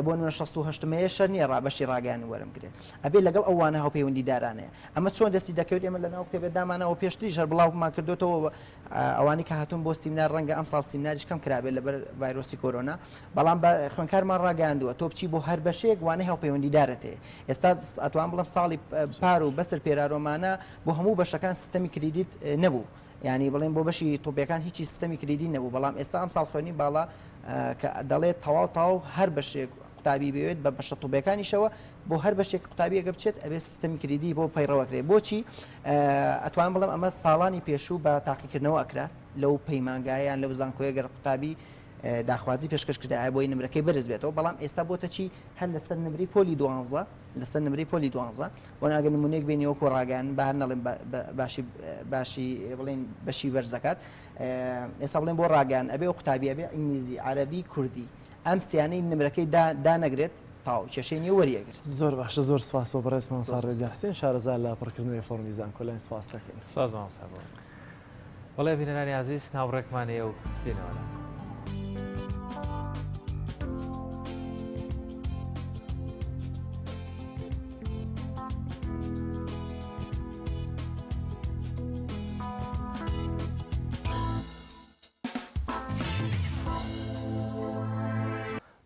بۆ نمونە 68م هەیە شەرت نییە ڕا بەشی ڕاگەیاندن وەرم گرێ ئەبێ لەگەڵ ئەو وانە هاوپەیوەندیدارانەیە ئەمە چۆن دەستی دەکەوێت ئێمە لەناو کتێبە دامانەوە پێشتریش هەر بڵاومان کردوێتەوە ئەوانی کە هاتوون بۆ سیمنار ڕەنگە ئەم ساڵ سیمناریش کەم کرابێت لەبەر ڤایرۆسی کۆرۆنا بەڵام بە خوێندکارمان ڕاگەیاندووە تۆ بچی بۆ هەر بەشێک وانەی هاوپەیوەندیدارت هەیە ئێستا ئەتوان بڵێم ساڵی پار و بەسەر پێرارۆمانە بۆ هەموو بەشەکان سیستەمی credit نەبوو یانی بڵێن بۆ بەشی تۆپیەکان هیچی سیستەمی credit نەبوو بەڵام ئێستا ئەم ساڵ خوێنی باڵا کە دەڵێت تەواو تاو هەر بەشێک قوتابی بێت بە بەشە تۆبەکانیشەوە بۆ هەر بەشێک قوتابیەکە بچێت ئەبێ سیستەمی credit بۆ پەیڕەوەکرێت بۆچی ئەتوان بڵێم ئەمە ساڵانی پێشوو بە تاقیکردنەوە ئەکرا لەو پەیمانگایان لەو زانکۆیە گەر قوتابی داخوازی پێشکەش کرایە بۆی نمرەکەی بەرز بێتەوە بەڵام ئێستا بۆتە چی هەر لەسەر نمرەی پۆلی دوانزە لەسەر نمرەی پۆلی دوانزە بۆ ئەگەر نمونەیەک بێنی وەکو ڕاگەیان با هەر نەڵێم باشی باشی بڵێن بەشی بەرزەکات ئێستا بڵێن بۆ ڕاگەیان ئەبێ و قوتابی ئەبێ ئینگلیزی عەرەبی کوردی ئەم سیانەی نمرەکەی دانەگرێت تاو کێشەی نیە وەریەگرت.
زۆر باشە زۆر سپاس بۆ بەڕێز مامۆستا ڕێزیار حسێن شارەزا لە پڕکردنەوەی فۆڕمی زانکۆلاین سپاس دەکەین.
سپاس مامۆستا بۆ بەڵێ بینەرانی ئازیز ناوڕێکمان هەیە و دێنەوە لاتان.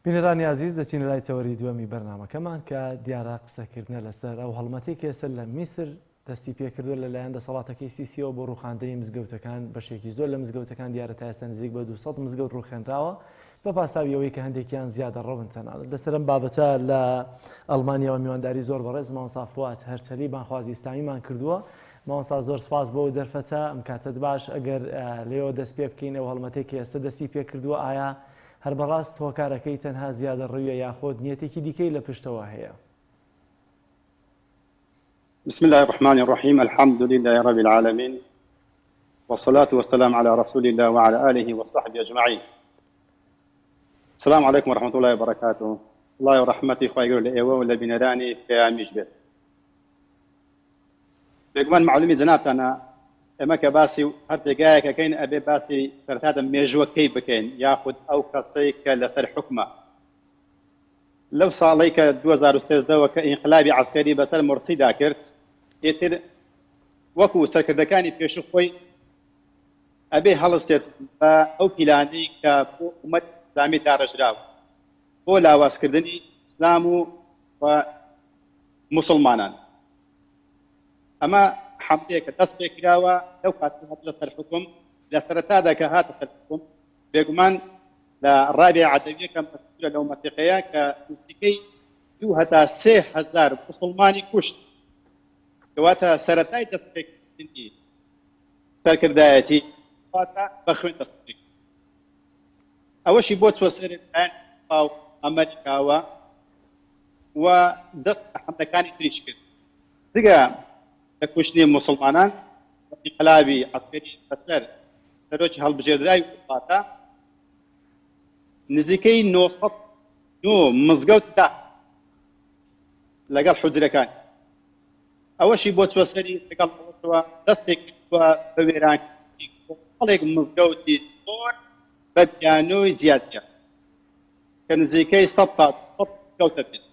بینەرانی ئازیز دەچینە لای تەوەری دووەمی بەرنامەکەمان کە دیارە قسەکردنە لەسەر ئەو هەڵمەتەی کە ئێستا لە میسر. دەستی پێکردووە لەلایەن دەسەڵاتەکەی سیسیەوە بۆ ڕووخاندنی مزگەوتەکان، بەشێکی زۆر لە مزگەوتەکان دیارە تا ئێستا نزیک بە 200 مزگەوت ڕووخێنراوە بە پاساوی ئەوەی کە هەندێکیان زیادەڕەون تەنانەت لەسەر ئەم بابەتە لە ئەڵمانیاوە میوانداری زۆر بەڕێز مامۆستا فواد هەرچەلی بانخوازی ئیسلامیمان کردووە. مامۆستا زۆر سپاس بۆ دەرفەتە، ئەم کاتەت باش. ئەگەر لێوە دەست پێ بکەین ئەو هەڵمەتەی کە ئێستا دەستی پێکردووە ئایا هەر بەڕاست هۆکارەکەی تەنها زیادەڕەویە یاخود نیەتێکی دیکەی لە پشتەوە هەیە؟
بسم اللە الرحمن الرحیم الحمد للە رب العالمین والصلاة والسلام علی رسول اللە وعلی آله وصحبه اجمعین سلام علیکم ورحمة اللە وبرکاته سڵاو و ڕەحمەتی خوای گەورە لە ئێوە و لە بینەرانی پەیامیش بێت بێگومان معلومی جەنابتانە ئێمە کە باسی هەر جێگایەک ئەکەین ئەبێ باسی سەرەتا مێژووەکەی بکەین یاخود ئەو کەسەی کە لەسەر حوکمە لەو ساڵەی کە 2013 وە کە ئینقلابی عەسکەری بەسەر مورسیدا کرد، ئیتر وەکو سەرکردەکانی پێشوو خۆی ئەبێ هەڵستێت بە ئەو پیلانەی کە بۆ ئومەتی ئیسلامی داڕێژراوە بۆ لاوازکردنی ئیسلام و و موسڵمانان. ئەمە حەملەیەکە دەست پێکراوە لەو کاتەی هاتووە سەر حوکم، لە سەرەتادا کە هاتە سەر حوکم بێگومان لە ڕابیعە عەدەویە کە مەشهورە لەو مەنتیقەیە کە نزیکەی دوو هەتا 3000 موسڵمانی کوشت کەواتە سەرەتای دەستپێکردنی سەرکردایەتی واتە بە خوێن دەست پێکرد ئەوەشی بۆ چوە سەر لایەن ئەوروپا و ئەمریکاوە و دەست بە حەملەکانی تریش کرد جگە لە کوشتنی موسڵمانان و ئینقلابی عەسکەری بەسەر سەرۆکی هەڵبژێردراوی وڵاتە نزیکەی 909 مزگەوت داخرا لەگەڵ حوجرەکانی ئەوەشی بۆ چوە سەری لەگەڵ ئەوەشەوە دەستێک کردووە بە وێرانکردنی کۆمەڵێک مزگەوتی زۆر بە بیانۆی جیاجیا کە نزیکەی 100 تا 200 مزگەوتە بێت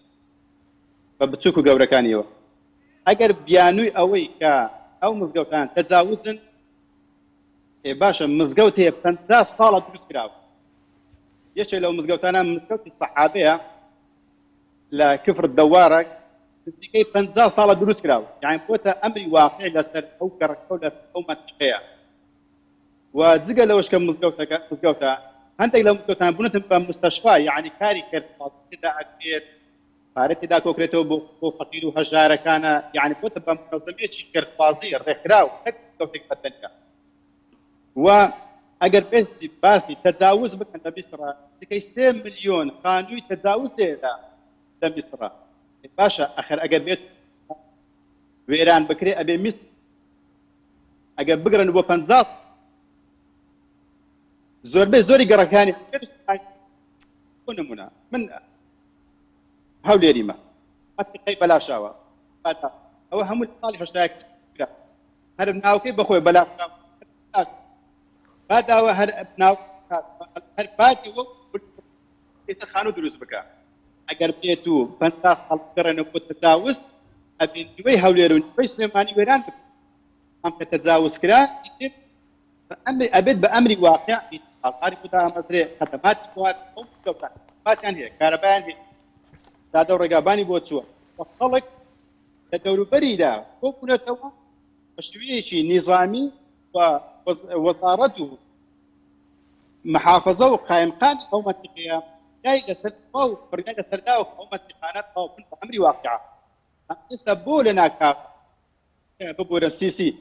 بە بچوک و گەورەکانیەوە ئەگەر بیانووی ئەوەی کە ئەو مزگەوتان تەجاوزن ئێ باشە مزگەوت هەیە 50 ساڵە دروست کراوە یەکێک لەو مزگەوتانە مزگەوتی سەحابەیە لە کفر دەوارە نزیکەی 50 ساڵە دروست کراوە یان بۆتە ئەمری واقع لەسەر ئەو گەڕەکە و لەسەر ئەو مەنتیقەیە و جگە لەوەش کە مزگەوتەکە مزگەوتە هەندێک لە مزگەوتان بوونەتە بە مستەشفا یعنی کاری کرد تێدا ئەکرێت پارە تێدا کۆکرێتەوە بۆ بۆ فەقیر و هەژارەکانە یعنی بۆتە بە منەزەمەیەکی خێرخوازی ڕێکخراو نەک مزگەوتێک بە تەنیا و ئەگەر بێسی باسی تەجاوز بکەن لە میسڕ نزیکەی سێ ملیۆن خانووی تەجاوز هەیە لە لە میسڕ باشە ئەخر ئەگەر بێت وێران بکرێ ئەبێ میسر ئەگەر بگرن بۆ 50 زۆربەی زۆری گەڕەکانی بۆ نمونە من هەولێریمە مەنتیقەی بەلاشاوە ئەوە هەموو ساڵی هەشتایەک کرا هەر ناوکەی بەخۆی بەلاشاوە باداوە هەر ناو هەر بادەوە ئێتر خانوو دروست بکە ئەگەر بێت و 50 ساڵ بگەڕێنەوە بۆ تەجاوز ئەبێ نیوەی هەولێر و نیوەی سلێمانی وێران بکە ئەم کە تەجاوز کرا ئیتر ئەبێت بە ئەمری واقع بازاری بۆ دامەزرێ خەدەماتی بۆ ئەو مزگەوتان خەدەماتیان هەیە کارەبایان هەیە جادە و ڕێگابانی بۆ چووە و خەڵک لە دەوروبەریدا کۆبوونەتەوە بە شێوەیەکی نیزامی و وەزارەت و محافظە و قایمقامی ئەو مەنتیقەیە دای لەسەر تەواو بڕیای لەسەر داوە کە ئەو مەنتیقانە تەواو بن بە ئەمری واقع. ئێستا بۆ لەناکاو ببورە سیسی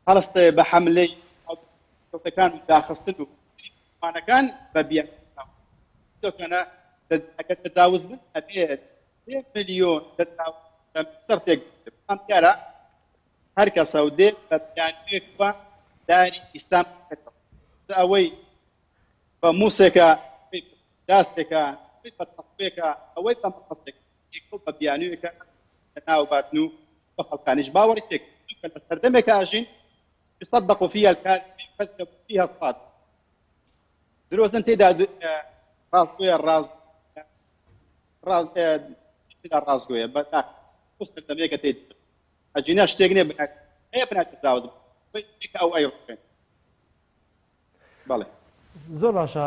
هەڵستێ بە حەملەی کەوتەکان و داخستن و مانەکان بە بیانە ئەگەر تەجاوز بن ئەبێت سێ ملیۆن سەر تێک بەڵام دیارە هەر کەسە و دێت بە بیانوویەکەوە داری ئیسلام ئەوەی بە موسێکە داستێکە بە تەقوێکە ئەوەی بە مقەسێک بە بیانوویەکە لەناو باتن و بە خەڵکانیش باوەڕی پێ کرد، چونکە لە سەردەمێکا ئەژین یصدق فیها الکاذب ویکذب فیها الصادق، درۆزن تێدا ڕاستگۆیە ڕاست ڕاست تێدا ڕاستگۆیە بە ئەو سەردەمێکە تێ ئەجینا شتێک نییە بناوی هەیە بناوی تەجاوز کە ئەو ئەیڕوخێن. بەڵێ.
زۆر باشە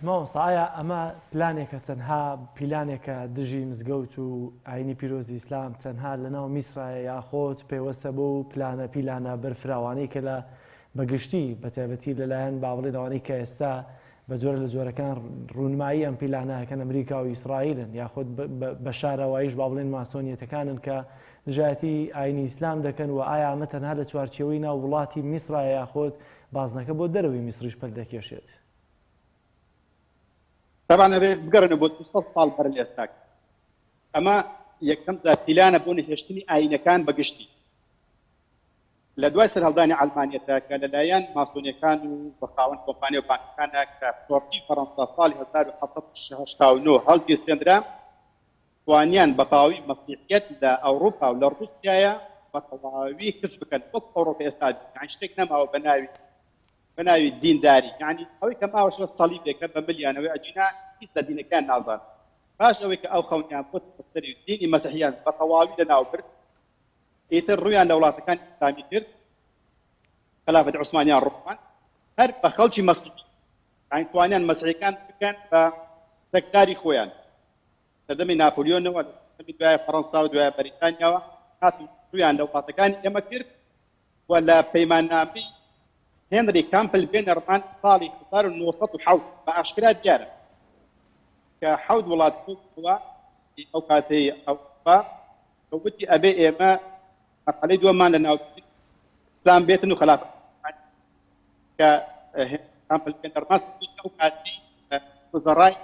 مامۆستا ئایا ئەمە پلانێکە تەنها پیلانێکە دژی مزگەوت و ئاینی پیرۆزی ئیسلام تەنها لەناو میسرایە یاخۆت پەیوەستە بەو پلانە پیلانە بەرفراوانەی کە لە بەگشتی بەتایبەتی لەلایەن با بڵێین ئەوانەی کە ئێستا بە جۆرە لە جۆرەکان ڕوونمایی ئەم پیلانە ئەکەن ئەمریکا و ئیسرائیلن یاخود بە شاراواییش با بڵێن ماسۆنیەتەکانن کە دژایەتی ئاینی ئیسلام دەکەن و ئایا ئەمە تەنها لە چوارچێوەی ناو وڵاتی میسرایە یاخود بازنەکە بۆ دەرەوەی میسریش پەل دەکێشێت؟
تەبعەن ئەبێ بگەڕێنەوە بۆ 200 ساڵ بەر لە ئێستا. ئەمە یەکەم جار پیلانە بۆ نەهێشتنی ئایینەکان بە گشتی. لە دوای سەرهەڵدانی عەلمانیەتە کە لە لایەن ماسۆنیەکان و بە خاوەن کۆمپانیا و بانکەکانە کە شۆڕشی فەرەنسا ساڵی 1789 هەڵگیرسێندرا، توانیان بە تەواوی مەسیحیەت لە ئەوڕوپا و لە ڕوسیایا بە تەواوی کز بکەن وەک ئەوڕۆکە ئێستا یانی شتێک نەماوە بە ناوی بە ناوی دینداری یانی ئەوەی کە ماوەشەوە سەلیبێکە بە ملیانەوەی ئەگینا هیچ لە دینەکەیان نازانن پاش ئەوەی کە ئەو خەونیان بۆ سەری دینی مەسیحیان بە تەواوی لەناو برد ئیتر ڕوویان لە وڵاتەکانی ئیسلامی کرد خەلافەتی عوسمانیان ڕووخان هەر بە خەڵکی مەسیحی یانی توانیان مەسیحیەکان بکەن بە چەکداری خۆیان سەردەمی ناپۆلیۆنەوە لە سەردەمی دوای فەڕەنسا و دوای بەریتانیاوە هاتن ڕوویان لە وڵاتەکانی ئێمە کرد و لە پەیماننامەی هێنری کامپل بێنەرمان ساڵی 1970 بە ئاشکرا دیارە کە حەوت وڵات کۆبوونەوە ئەو کاتەی ئەوروپا کە وتی ئەبێ ئێمە مەرحەلەی دووەممان لە ناوچەی ئیسلام بێتن و خەلافەت کە کامپل بێنەرمان ئەو کاتەی وزەڕای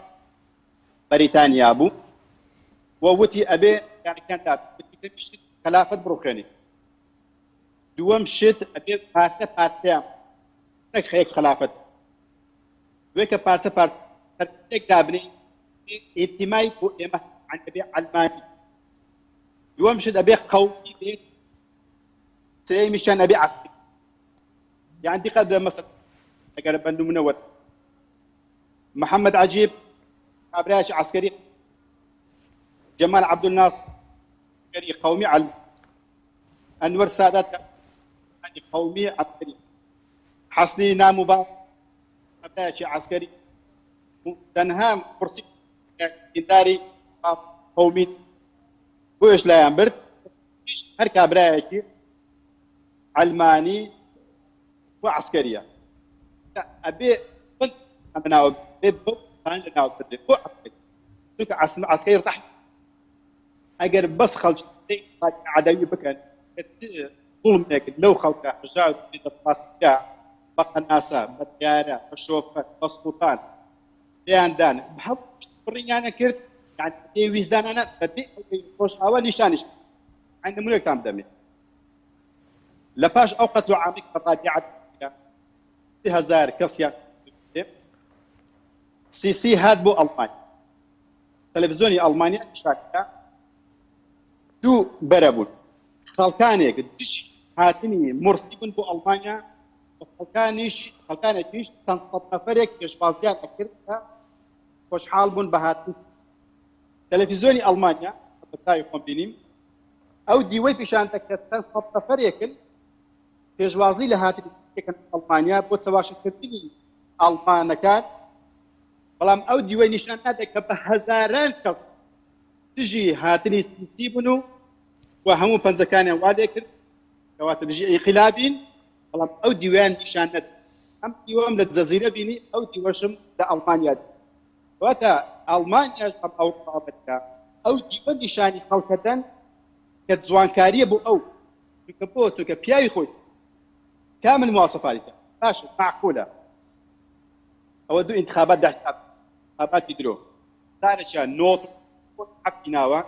بەریتانیا بوو و وتی ئەبێ یانەکان دا شت خەلافەت بڕوخێنی دووەم شت ئەبێ پارتە پارتەیان نەک خەیەک خەلافەت دوێ کە پارچە پارچەیەک دابنێ ئینتیمای بۆ ئێمە ئەبێ عەلمانی دووەم شت ئەبێ قەومی بێت سێیەمیشیان ئەبێ عەسکەری یان دیقەت بە مەسەل ئەگەر بە نمونە وەر محەممەد عەجیب کابرایەکی عەسکەری جەمال عەبدولناسر عەسکەری قەومی عەلمانی ئەنوەر سادات قەومی عەسکەری حەسنی ناموبارەک کابرایەکی عەسکەری تەنها قورسی دینداری قەومی بۆیش لایان برد هەر کابرایەکی عەلمانی و عەسکەریە ئەبێ ئەمە بێ بۆ لە ناو بردێ بۆ عەسکەری چونکە عەسکەری ڕەح ئەگەر بەس خەڵکی عەدەوی بکەن زوڵمێک لەو خەڵکە هەژار و بێدەسەڵاتە بە قەناسە بە تەیارە بە شۆفەر بە سوڵتان پێیان دان هەموو بڕینیانە کرد یانی بێ ویژدانانە بەبێ ئەوەی ڕۆژئاوا نیشانیش یانی نمونەیەکتان بدەمێ لە پاش ئەو قەتل و عامەی کە ڕابیعە کرا 3000 کەسیان سیسی هات بۆ ئەڵمانیا تەلەڤزیۆنی ئەڵمانیا نیشاندا دوو بەرە بوون خەڵکانێک دژی هاتنی مورسی بوون بۆ ئەڵمانیا و خەڵکانیش خەڵکانێکیش چەند سەد نەفەرێک پێشوازیان ئەکرد کە خۆشحاڵ بوون بە هاتنی سیسی. تەلەفیزیۆنی ئەڵمانیا بە چاوی خۆم بینیم ئەو دیوەی پیشاندا کە چەند سەد نەفەرێکن پێشوازی لە هاتنی سیسیەکەن ئەڵمانیا بۆ چەواشەکردنی ئەڵمانەکان، بەڵام ئەو دیوەی نیشان نادا کە بە هەزاران کەس دژی هاتنی سیسی بوون و و هەموو پەنجەکانیان وا لێکرد کەواتە دژی ئینقلابین، بەڵام ئەو دیوەیان نیشان نەدا. ئەم دیوەم لە جەزیرە بینی، ئەو دیوەشم لە ئەڵمانیا بینی. کەواتە ئەڵمانیاش ئەم ئەوروپا ئەمریکا ئەو دیوە نیشانی خەڵکەدەن کە جوانکاریە بۆ ئەو، چونکە بۆ؟ چونکە پیاوی خۆی کامل مواسەفاتی تیا باشە مەعقولە ئەوە دوو ئینتخابات بە حساب ئینتخاباتی درۆ جارێکیان نۆ حەفتی ناوە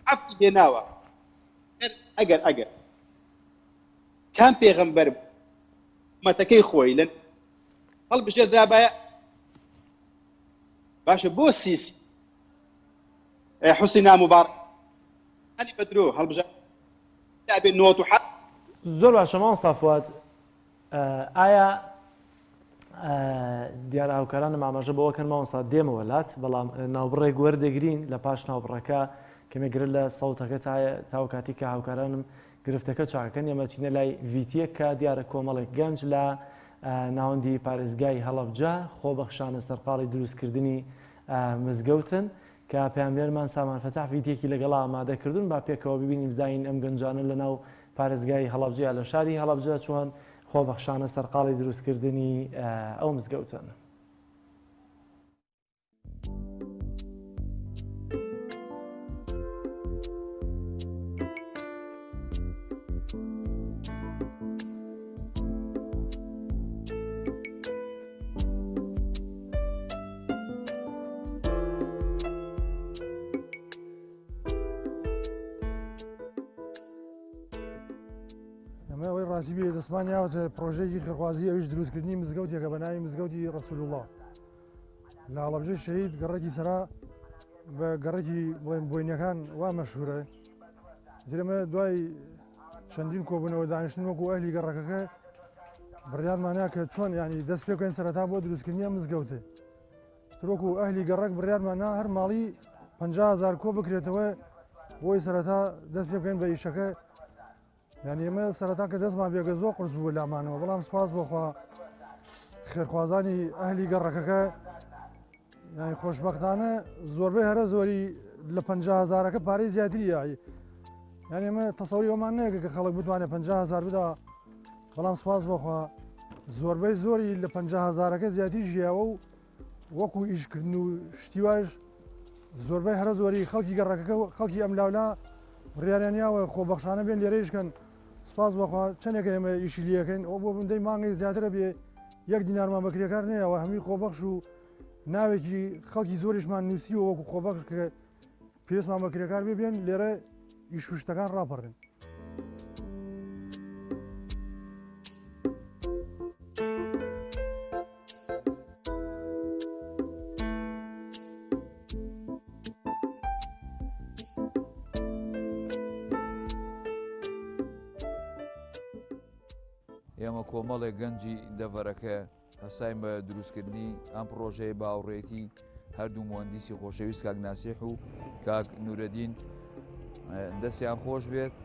حەفتی هێناوە ئەگەر ئەگەر کام پێغەمبەر مەتەکەی خۆی لە هەڵبژێردرابایە باشە بۆ سیسی حوسنی ناموبارەک هەنی بە درۆ هەڵبژاردن بێ نۆت و حەفت.
زۆر باشە مامۆستا فواد ئایا دیارە هاوکارانم ئاماژە بەوە کەن مامۆستا دێمەوە لات بەڵام ناوبڕێک وەردەگرین لە پاش ناوبڕەکە کەمێک گرت لە سەوتەکە تاو کاتی کە هاوکارانم گرفتەکە چاکەکەن ئێمە چینە لای ڤیتیەک کە دیارە کۆمەڵێک گەنج لە. ناوەندی پارێزگای هەڵەبجە خۆبەخشانە سەرقاڵی دروستکردنی مزگەوتن کە پەیامنێرمان سامان فەتاح ڤیدیۆیەکی لەگەڵا ئامادە کردوون با پێکەوە ببینین بزانین ئەم گەنجانە لەناو پارێزگای هەڵەبجە یا لە شاری هەڵەبجە چۆن خۆبەخشانە سەرقاڵی دروستکردنی ئەو مزگەوتەن.
ئەمە ئەوەی ڕاستی بێ دەستمان یاوەتە پرۆژەیەکی خێرخوازی ئەویش دروستکردنی مزگەوتێکە بە ناوی مزگەوتی ڕسول الله لە هەڵەبجەی شەهید گەڕەکی سەرا بە گەڕەکی بڵێن بۆینەکان وا مەشهورە درمە دوای چەندین کۆبوونەوە دانیشتن وەکو ئەهلی گەڕەکەکە بڕیارمانە کە چۆن ینی دەست پێ بکەین سەرەتا بۆ دروستکردنی ئەم مزگەوتێ ترۆکو ئەهلی گەڕەک بڕیارمانە هەر ماڵی 500هزار کۆ بکرێتەوە بۆی سەرەتا دەست پێ بکەین بە ئیشەکە یعنی ئێمە سەرەتا کە دەستمان بێگە زۆر قرس بوو لامانەوە بەڵام سپاس بۆخوا خێرخوازانی ئەهلی گەڕەکەکە یعنی خۆشببختانە زۆربەی هەرە زۆری لە 50 هزارەکە پارەی زیاتری یاعی یعنی ئێمە تەسەوری ئەومان نەیەکە کە خەڵک بتوانێت 50 هزار بدا بەڵام سپاس بۆخوا زۆربەی زۆری لە 50 هزارەکە زیاتری ژیاوە و وەکو ئیشکردن و شتی وایش زۆربەی هەرە زۆری خەڵکی گەڕەکەکە و خەڵکی ئەم لاولا بڕیاریان یاوە خۆبەخشانە بێن لێرە ئیشکەن سپاس بەخوا چەندێکە ئێمە ئیشی لەکەین ئەو بۆ بندەی مانگێک زیاترە بێ یەک دینارمان بە کرێکار نەیەوە هەمووی خۆبەخش و ناوێکی خەڵکی زۆریشمان نووسیوە وەکو خۆبەخش کە پێویستمان بە کرێکار بێ بێن لێرە ئیش و شتەکان ڕاپەڕێن.
ئێمە کۆمەڵێک گەنجی دەڤەرەکە هەستاین بە دروستکردنی ئەم پڕۆژەیە بە هاوڕێیەتی هەردوو موهەندیسی خۆشەویست کاک ناسیح و کاک نورەدین دەستیان خۆش بێت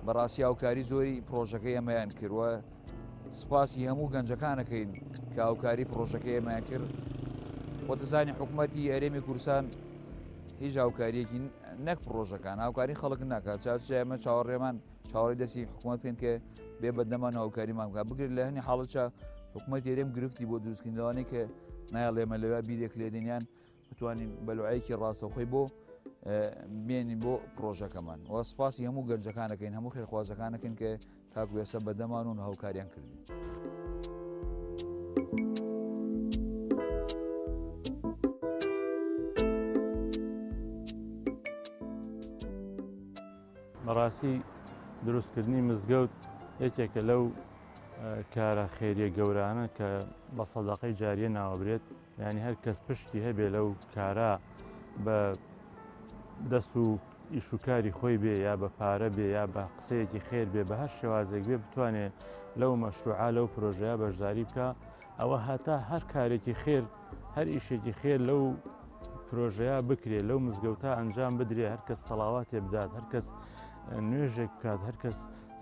بەڕاستی هاوکاری زۆری پرۆژەکەی ئەمەیان کردوە سپاسی هەموو گەنجەکانەکەین کە هاوکاری پرۆژەکەی ئێمەیان کرد خۆتەزانی حکوومەتی هەرێمی کوردستان هیچ هاوکاریەکی نەک پرۆژەکان هاوکاری خەڵک ناکات چاچ ئێمە چاوەڕێمان چاوەڕێی دەستی حکوومەت بکەین کە بێ بەدەمان هاوکاریمان بکات بگرێت لە هەنی حاڵەتە حکوومەت هەرێم گرفتی بۆ دروستکردن لەوانەیە کە نایەڵێ ئێمە لەوێ بیرێک لێدەین یان بتوانین بەلوعەیەکی ڕاستەوخۆی بۆ بێنین بۆ پرۆژەکەمان و سپاسی هەموو گەنجەکانەکەین هەموو خێرخوازەکانەکەین کە تاکو ئێستا بەدەمان و هاوکاریان کردین.
بەڕاستی دروستکردنی مزگەوت یەکێکە لەو کارە خێریە گەورانە کە بە سەدەقەی جاریە ناوەبرێت یعنی هەر کەس پشتی هەبێ لەو کارە بە دەست و ئیش و کاری خۆی بێ یا بە پارە بێ یا بە قسەیەکی خێر بێ بە هەر شێوازێک بێ بتوانێ لەو مەشروعە لەو پرۆژەیە بەشداری بکە ئەوە هەتا هەر کارێکی خێر هەر ئیشێکی خێر لەو پرۆژەیە بکرێ لەو مزگەوتە ئەنجام بدرێ هەر کەس سەڵاواتێ بدات هەر کەس نوێژێک بکات هەر کەس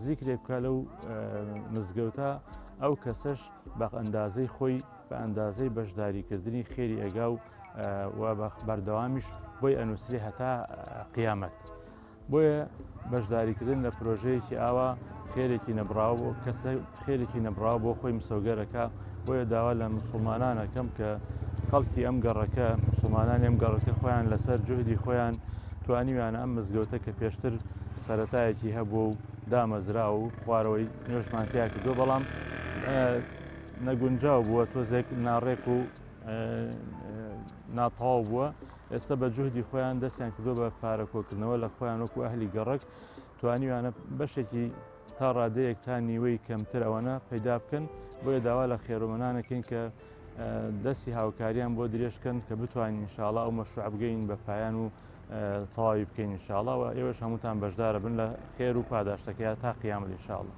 زیکرێک بکات لەو مزگەوتە ئەو کەسەش بە ئەندازەی خۆی بە ئەندازەی بەشداریکردنی خێری ئەگا و و بەردەوامیش بۆی ئەنووسرێ هەتا قیامەت. بۆیە بەشداریکردن لە پرۆژەیەکی ئاوا خێرێکی نەبڕاو بۆ کەسە خێرێکی نەبڕاو بۆ خۆی مسۆگەرەکە بۆیە داوا لە مسلمانان ئەکەم کە خەڵکی ئەم گەڕەکە مسلمانانی ئەم گەڕەکە خۆیان لەسەر جوهدی خۆیان توانیویانە ئەم مزگەوتە کە پێشتر سەرەتایەکی هەبوو و دامەزرا و خوارەوەی نوێژمان تیا کردووە بەڵام نەگونجاو بووە تۆزێک ناڕێک و ناتەواو بووە ئێستا بە جوهدی خۆیان دەستیان کردووە بە پارە کۆکردنەوە لە خۆیان وەکو ئەهلی گەڕەک توانیویانە بەشێکی تا ڕادەیەک تا نیوەی کەمتر ئەوەنە پەیدا بکەن بۆیە داوا لە خێرۆمەنانەکەین کە دەستی هاوکاریان بۆ درێژکەن کە بتوانین ئینشاءڵا ئەو مەشروع بگەین بە پایان و تەواوی بکەین ئینشاءڵا و ئێوەش هەمووتان بەشدارە بن لە خێر و پاداشتەکەی تا قیامەت ئینشاءڵا.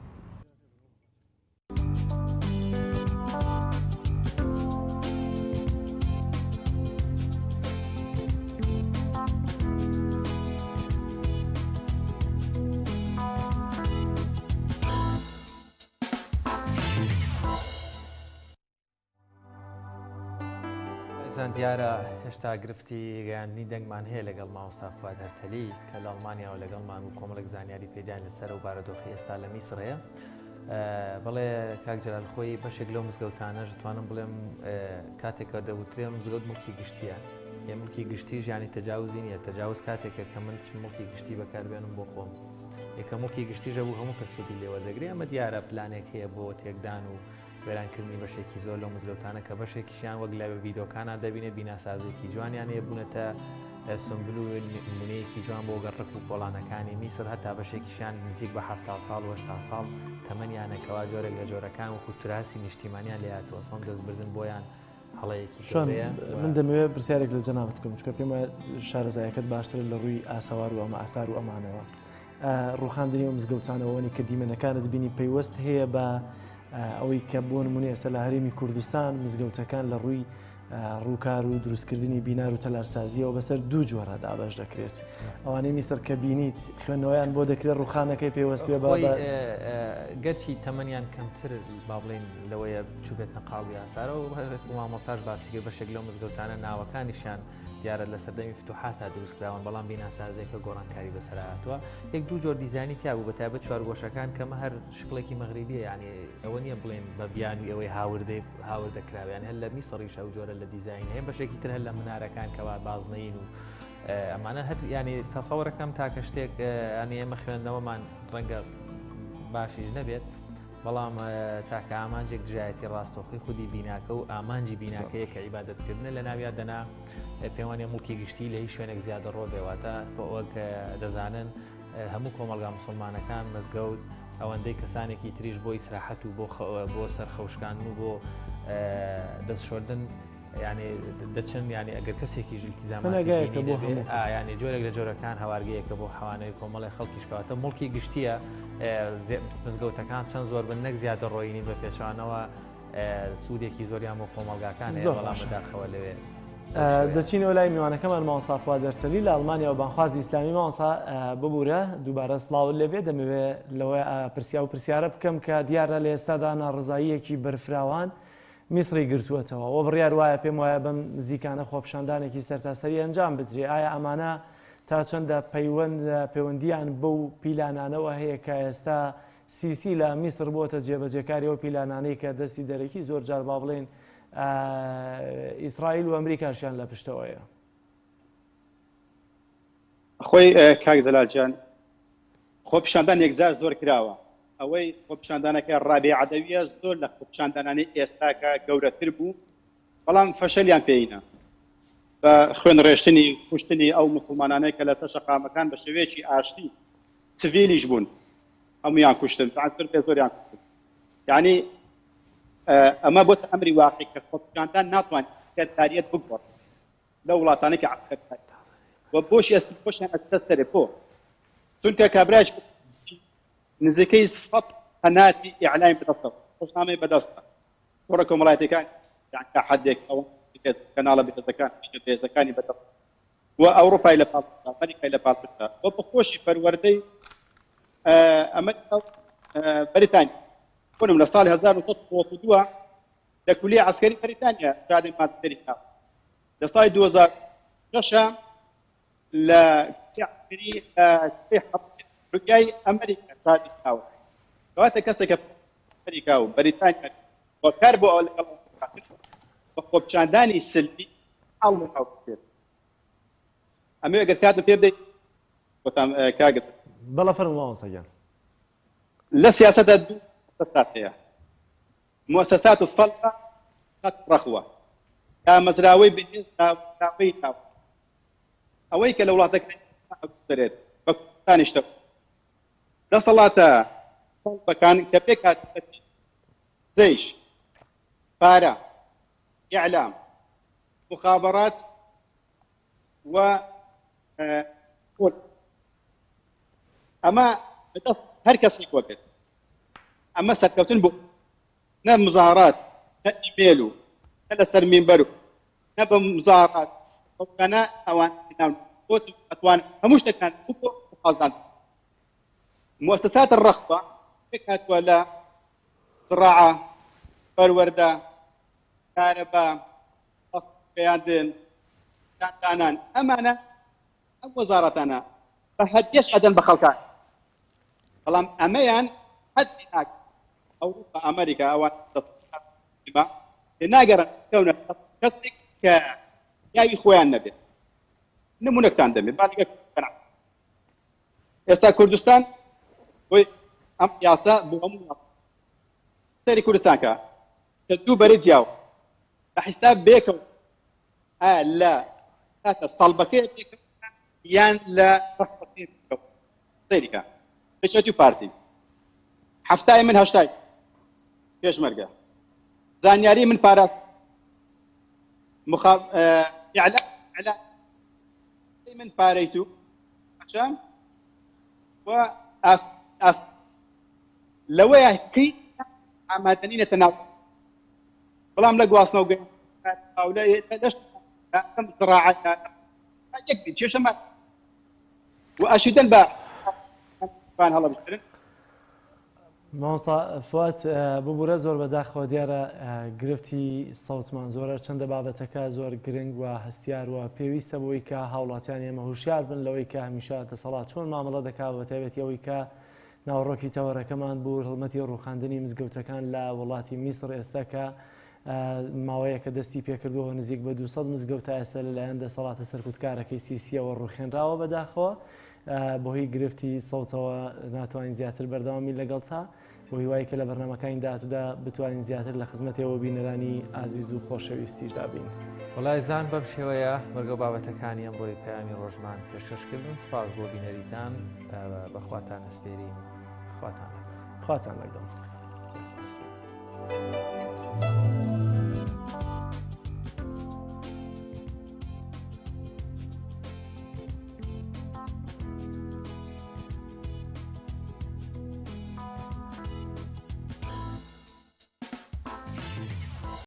خۆشەویستان دیارە هێشتا گرفتی گەیاندنی دەنگمان هەیە لەگەڵ مامۆستا فواد هەرتەلی کە لە ئەڵمانیاوە لەگەڵمان و کۆمەڵێک زانیاری پێداین لەسەر و بارودۆخی ئێستا لە میسر هەیە. بەڵێ کاک جەلال خۆی بەشێک لەو مزگەوتانەش دەتوانم بڵێم کاتێک کە دەوترێ مزگەوت مڵکی گشتیە یە مڵکی گشتی ژیانی تەجاوزی نییە تەجاوز کاتێکە کە من مڵکی گشتی بەکاربێنم بۆ خۆم یەکە مڵکی گشتی ژەبوو هەموو کە سوودی لێوەردەگرێ ئەمە دیارە پلانێک هەیە بۆ تێکدان و وێرانکردنی بەشێکی زۆر لەو مزگەوتانە کە بەشێکیشیان وەک لە ڤیدۆکانا دەبینێ بیناسازێکی جوانیان هەیە بوونەتە سمبل و نمونەیەکی جوان بۆ گەڕەک و کۆڵانەکانی میسر هەتا بەشێکیشیان نزیک بە 70 ساڵ و 80 ساڵ تەمەنیانە کەوا جۆرێک لە جۆرەکان وەکو تراسی نیشتیمانیان لێ هاتووە سەم دەستبردن بۆیان هەڵەیەکی
شوان من دەمەوێت پرسیارێک لە جەنابت بکەم چونکە پێم وایە شارەزایەکەت باشترە لە ڕووی ئاسەوار و ئەمە ئاسار و ئەمانەوە ڕوخاندنی ئەو مزگەوتانەوەنی کە دیمەنەکانت بینی پەیوەست هەیە بە ئەوەی کە بۆ نمونە ئێستا لە هەرێمی کوردستان مزگەوتەکان لە ڕووی ڕووکار و دروستکردنی بینار و تەلارسازیەوە بەسەر دوو جۆرە دابەش دەکرێت ئەوانەی میسر کە بینیت خوێندنەوەیان بۆ دەکرێت ڕوخانەکەی پێوەست بێ بە
گەرچی تەمەنیان کەمتر با بڵێین لەوەیە چوبێتنە قاڵبی ئاسارەوە مامۆستاش باسی کرد بەشێک لەو مزگەوتانە ناوەکانیشیان دیارە لە سەردەمی فتوحاتا دروست کراون بەڵام بیناسازیەکە گۆڕانکاری بەسەر هاتووە یەک دوو جۆر دیزانی تیا بوو بە تایبەت چوارگۆشەکان کەمە هەر شکڵێکی مەغریبیە یعنی ئەوە نییە بڵێن بە بیانوی ئەوەی هاوردەی هاوردە کراویان هەر لە میسڕیش ئەو جۆرە لە دیزین هەیە بەشێکی تر هەر لە منارەکان کەوا بازنەین و ئەمانە هەر ینی تەسەوەرەکەم تاکە شتێک ینی ئێمە خوێندنەوەمان ڕەنگە باشیش نەبێت بەڵام تاکە ئامانجێک دژایەتی ڕاستەوخۆی خودی بیناکە و ئامانجی بیناکەیە کە عیبادەتکردنە لە ناویا دەنا پێوانە موڵکی گشتی لە هیچ شوێنێک زیادە ڕۆ بێ واتە وەک دەزانن هەموو کۆمەڵگا مسلمانەکان مزگەوت ئەوەندەی کەسانێکی تریش بۆ ئیسراحەت و بۆ بۆ سەرخەوشکاندن و بۆ دەستشۆردن یانی دەچن یانی ئەگەر کەسێکیش ئیلتیزاماتی
پەناگایەکە
دینی
بۆ
نەبێ
هەموو
ئا
کەس.
یانی جۆرێک لە جۆرەکان هەوارگەیەکە بۆ حەوانەوەی کۆمەڵی خەڵکیش کەواتە موڵکی گشتییە ئێ، زێ- مزگەوتەکان چەند زۆر بن نەک زیادەڕۆیی نین بە پێچەوانەوە ئێ، سوودێکی زۆریان بۆ کۆمەڵگاکان هەیە
زۆر
بەڵام
باشە.
بەداخەوە لەوێ بەو شێوەیە.
دەچینەوە لای میوانەکەمان مامۆستا فواد ئەرتەلی لە ئەڵمانیا و بانگخوازی ئیسلامی مامۆستا ببورە دووبارە سڵاوت لێبێ دەمەوێ لەوە پرسیا و پرسیارە بکەم کە دیارە لە ئێستادا ناڕەزاییەکی بەرفراوان میسری گرتووەتەوە و بڕیار وایە پێم وایە بەم نزیکانە خۆپیشاندانێکی سەرتاسەری ئەنجام بدرێ، ئایا ئەمانە تا چەندە پەیوەند پەیوەندییان بەو پیلانانەوە هەیە کە ئێستا سیسی لە میسر بۆتە جێبەجێکاری ئەو پیلانانەی کە دەستی دەرەکی زۆر جار با بڵێین ئیسرائیل و ئەمریکاشیان لە پشتەوەیە؟
خۆی کاک جەلال جان خۆپیشاندان یەکجار زۆر کراوە ئەوەی خۆپیشاندانەکە ڕابیعە عەدەویە زۆر لە خۆپیشاندانانەی ئێستاکە گەورەتر بوو بەڵام فەشەلیان پێینا بە خوێن ڕێشتنی کوشتنی ئەو مسلمانانەی کە لەسەر شەقامەکان بە شێوەیەکی ئاشتی سڤیلیش بوون هەمویان کوشتن زۆر پێ زۆریان کوشتن یعنی ئەمە بۆتە ئەمری واقعی کە خۆپیشاندان ناتوانێت عەسکەرتاریەت بگۆڕێت لەو وڵاتانەی کە عەسکەرتاری و بۆش ئێستا بۆشیان ئەچتە سەرێ بۆ چونکە کابرایش نزیکەی سەد قەناتی ئیعلامی بەدەستەوە ڕۆژنامەی بەدەستە تۆڕە کۆمەڵایەتیەکان یان تا حدێک ئەوە کەناڵە بەهێزەکان بەهێزەکانی بەدەست و ئەوروپای لە پاڵ ئەمریکای لە پاڵپشتە و بە خۆشی پەروەردەی ئەمریکا و بەریتانیا بۆ لە ساڵی 1992 لە کولیە عەسکەری بەریتانیا شادی ماستەری هێناوە لە ساڵی 2006 لە کولیە عەسکەری لە کولیەی حەڕەمی ئەمریکا شادی هێناوە کەواتە کەسێکە ئەمریکا و بەریتانیا و کار بۆ ئەوە لەگەڵ بە خۆپیشاندانی سلمی ئەڵ بێت ئەمەوێ ئەگەر کاتم پێ بدەیت بۆتان کاک
بەڵێ فەرموو مامۆستا گیان.
لە سیاسەتدا دوو مؤسسات هەیە موسسات الصلبە موسسات الرخوە دامەزراوەی بەهێز دامەزراوەی لاواز ئەوەی کە لە وڵاتەکانی ئەگوزەرێت بە کوردستانیشتەوە دەسەڵاتە سەڵبەکان کە پێکهاتوونە لە جەیش، پارە، ئیعلام، مخابەرات و پۆلیس ئەمە بەدەست هەر کەسێک وەبێت ئەمە سەرکەوتن بۆ نە مزاهرات نە ئیمێل و نە لەسەر مینبەر و نە بە مزاهرات ئەوانە ئەوان ئەتوان هەموو شتەکان بۆ قازان مؤسسات الرخوة پێکهاتووە لە زراعە، پەروەردە، کارەبا، گەیاندن دانان ئەمانە ئەم وەزارەتانە بە هەدیەش ئەدەن بە خەڵکان بەڵام ئەمەیان هەدی ناکەن ئەوروپا ئەمریکا ئەوان ناگەڕن کەونە کەسێک کە یاوی خۆیان نەبێت نمونەکتان دەمێ با لەگەڵ ئێستا کوردستان بۆی ئەم یاسا بۆ هەموو سەری کوردستان کە کە دوو بەرەی جیاوە بە حیساب بێکەوە ئایا لە کاتە سەڵبەکەی بێکەوە یان لە ڕەحمەکەی بێکەوە سەیری کە یەکێتی و پارتی حەفتای من هەشتای پێشمەرگە زانیاری من پاراست مخا ئیعلام ئیعلام من پارەی تو باشە و ئاست ئاست لەوەیە هیچ ئامادەنینەتە ناو بەڵام لە گواستنەوە لەش یەک بین کێشەمان و ئەشیدەن بە هەڵبژێرن.
مامۆستا فواد ببورە زۆر بەداخەوە دیارە گرفتی سەوتمان زۆرە چەندە بابەتەکە زۆر گرنگ و هەستیار و پێویستە بۆی کە هاوڵاتیان ئێمە هوشیار بن لەوەی کە هەمیشە دەسەڵات چۆن مامەڵە دەکا بە تایبەتی ئەوەی کە ناوەڕۆکی تەوەرەکەمان بوو هەڵمەتی ڕووخاندنی مزگەوتەکان لە وڵاتی میسڕ ئێستا کە ماوەیەکە دەستی پێکردووە نزیک بە 200 مزگەوت تا ئێستا لەلایەن دەسەڵاتە سەرکوتکارەکەی سیسیەوە ڕوخێنراوە بەداخەوە بەهۆی گرفتی سەوتەوە ناتوانین زیاتر بەردەوامی لەگەڵتا بۆ هیوای کە لە بەرنامەکانی داهاتوودا بتوانین زیاتر لە خزمەت ئێوە بینەرانی ئازیز و خۆشەویستیشدا بین.
وەڵای زان بەم شێوەیە بەرگە و بابەتەکانی ئەمڕۆی پەیامی ڕۆژمان پێشکەش کردن سپاس بۆ بینەریتان بەخواتان ئەسپێرین خواتان لەگەڵ.
خواتان لەگەڵ.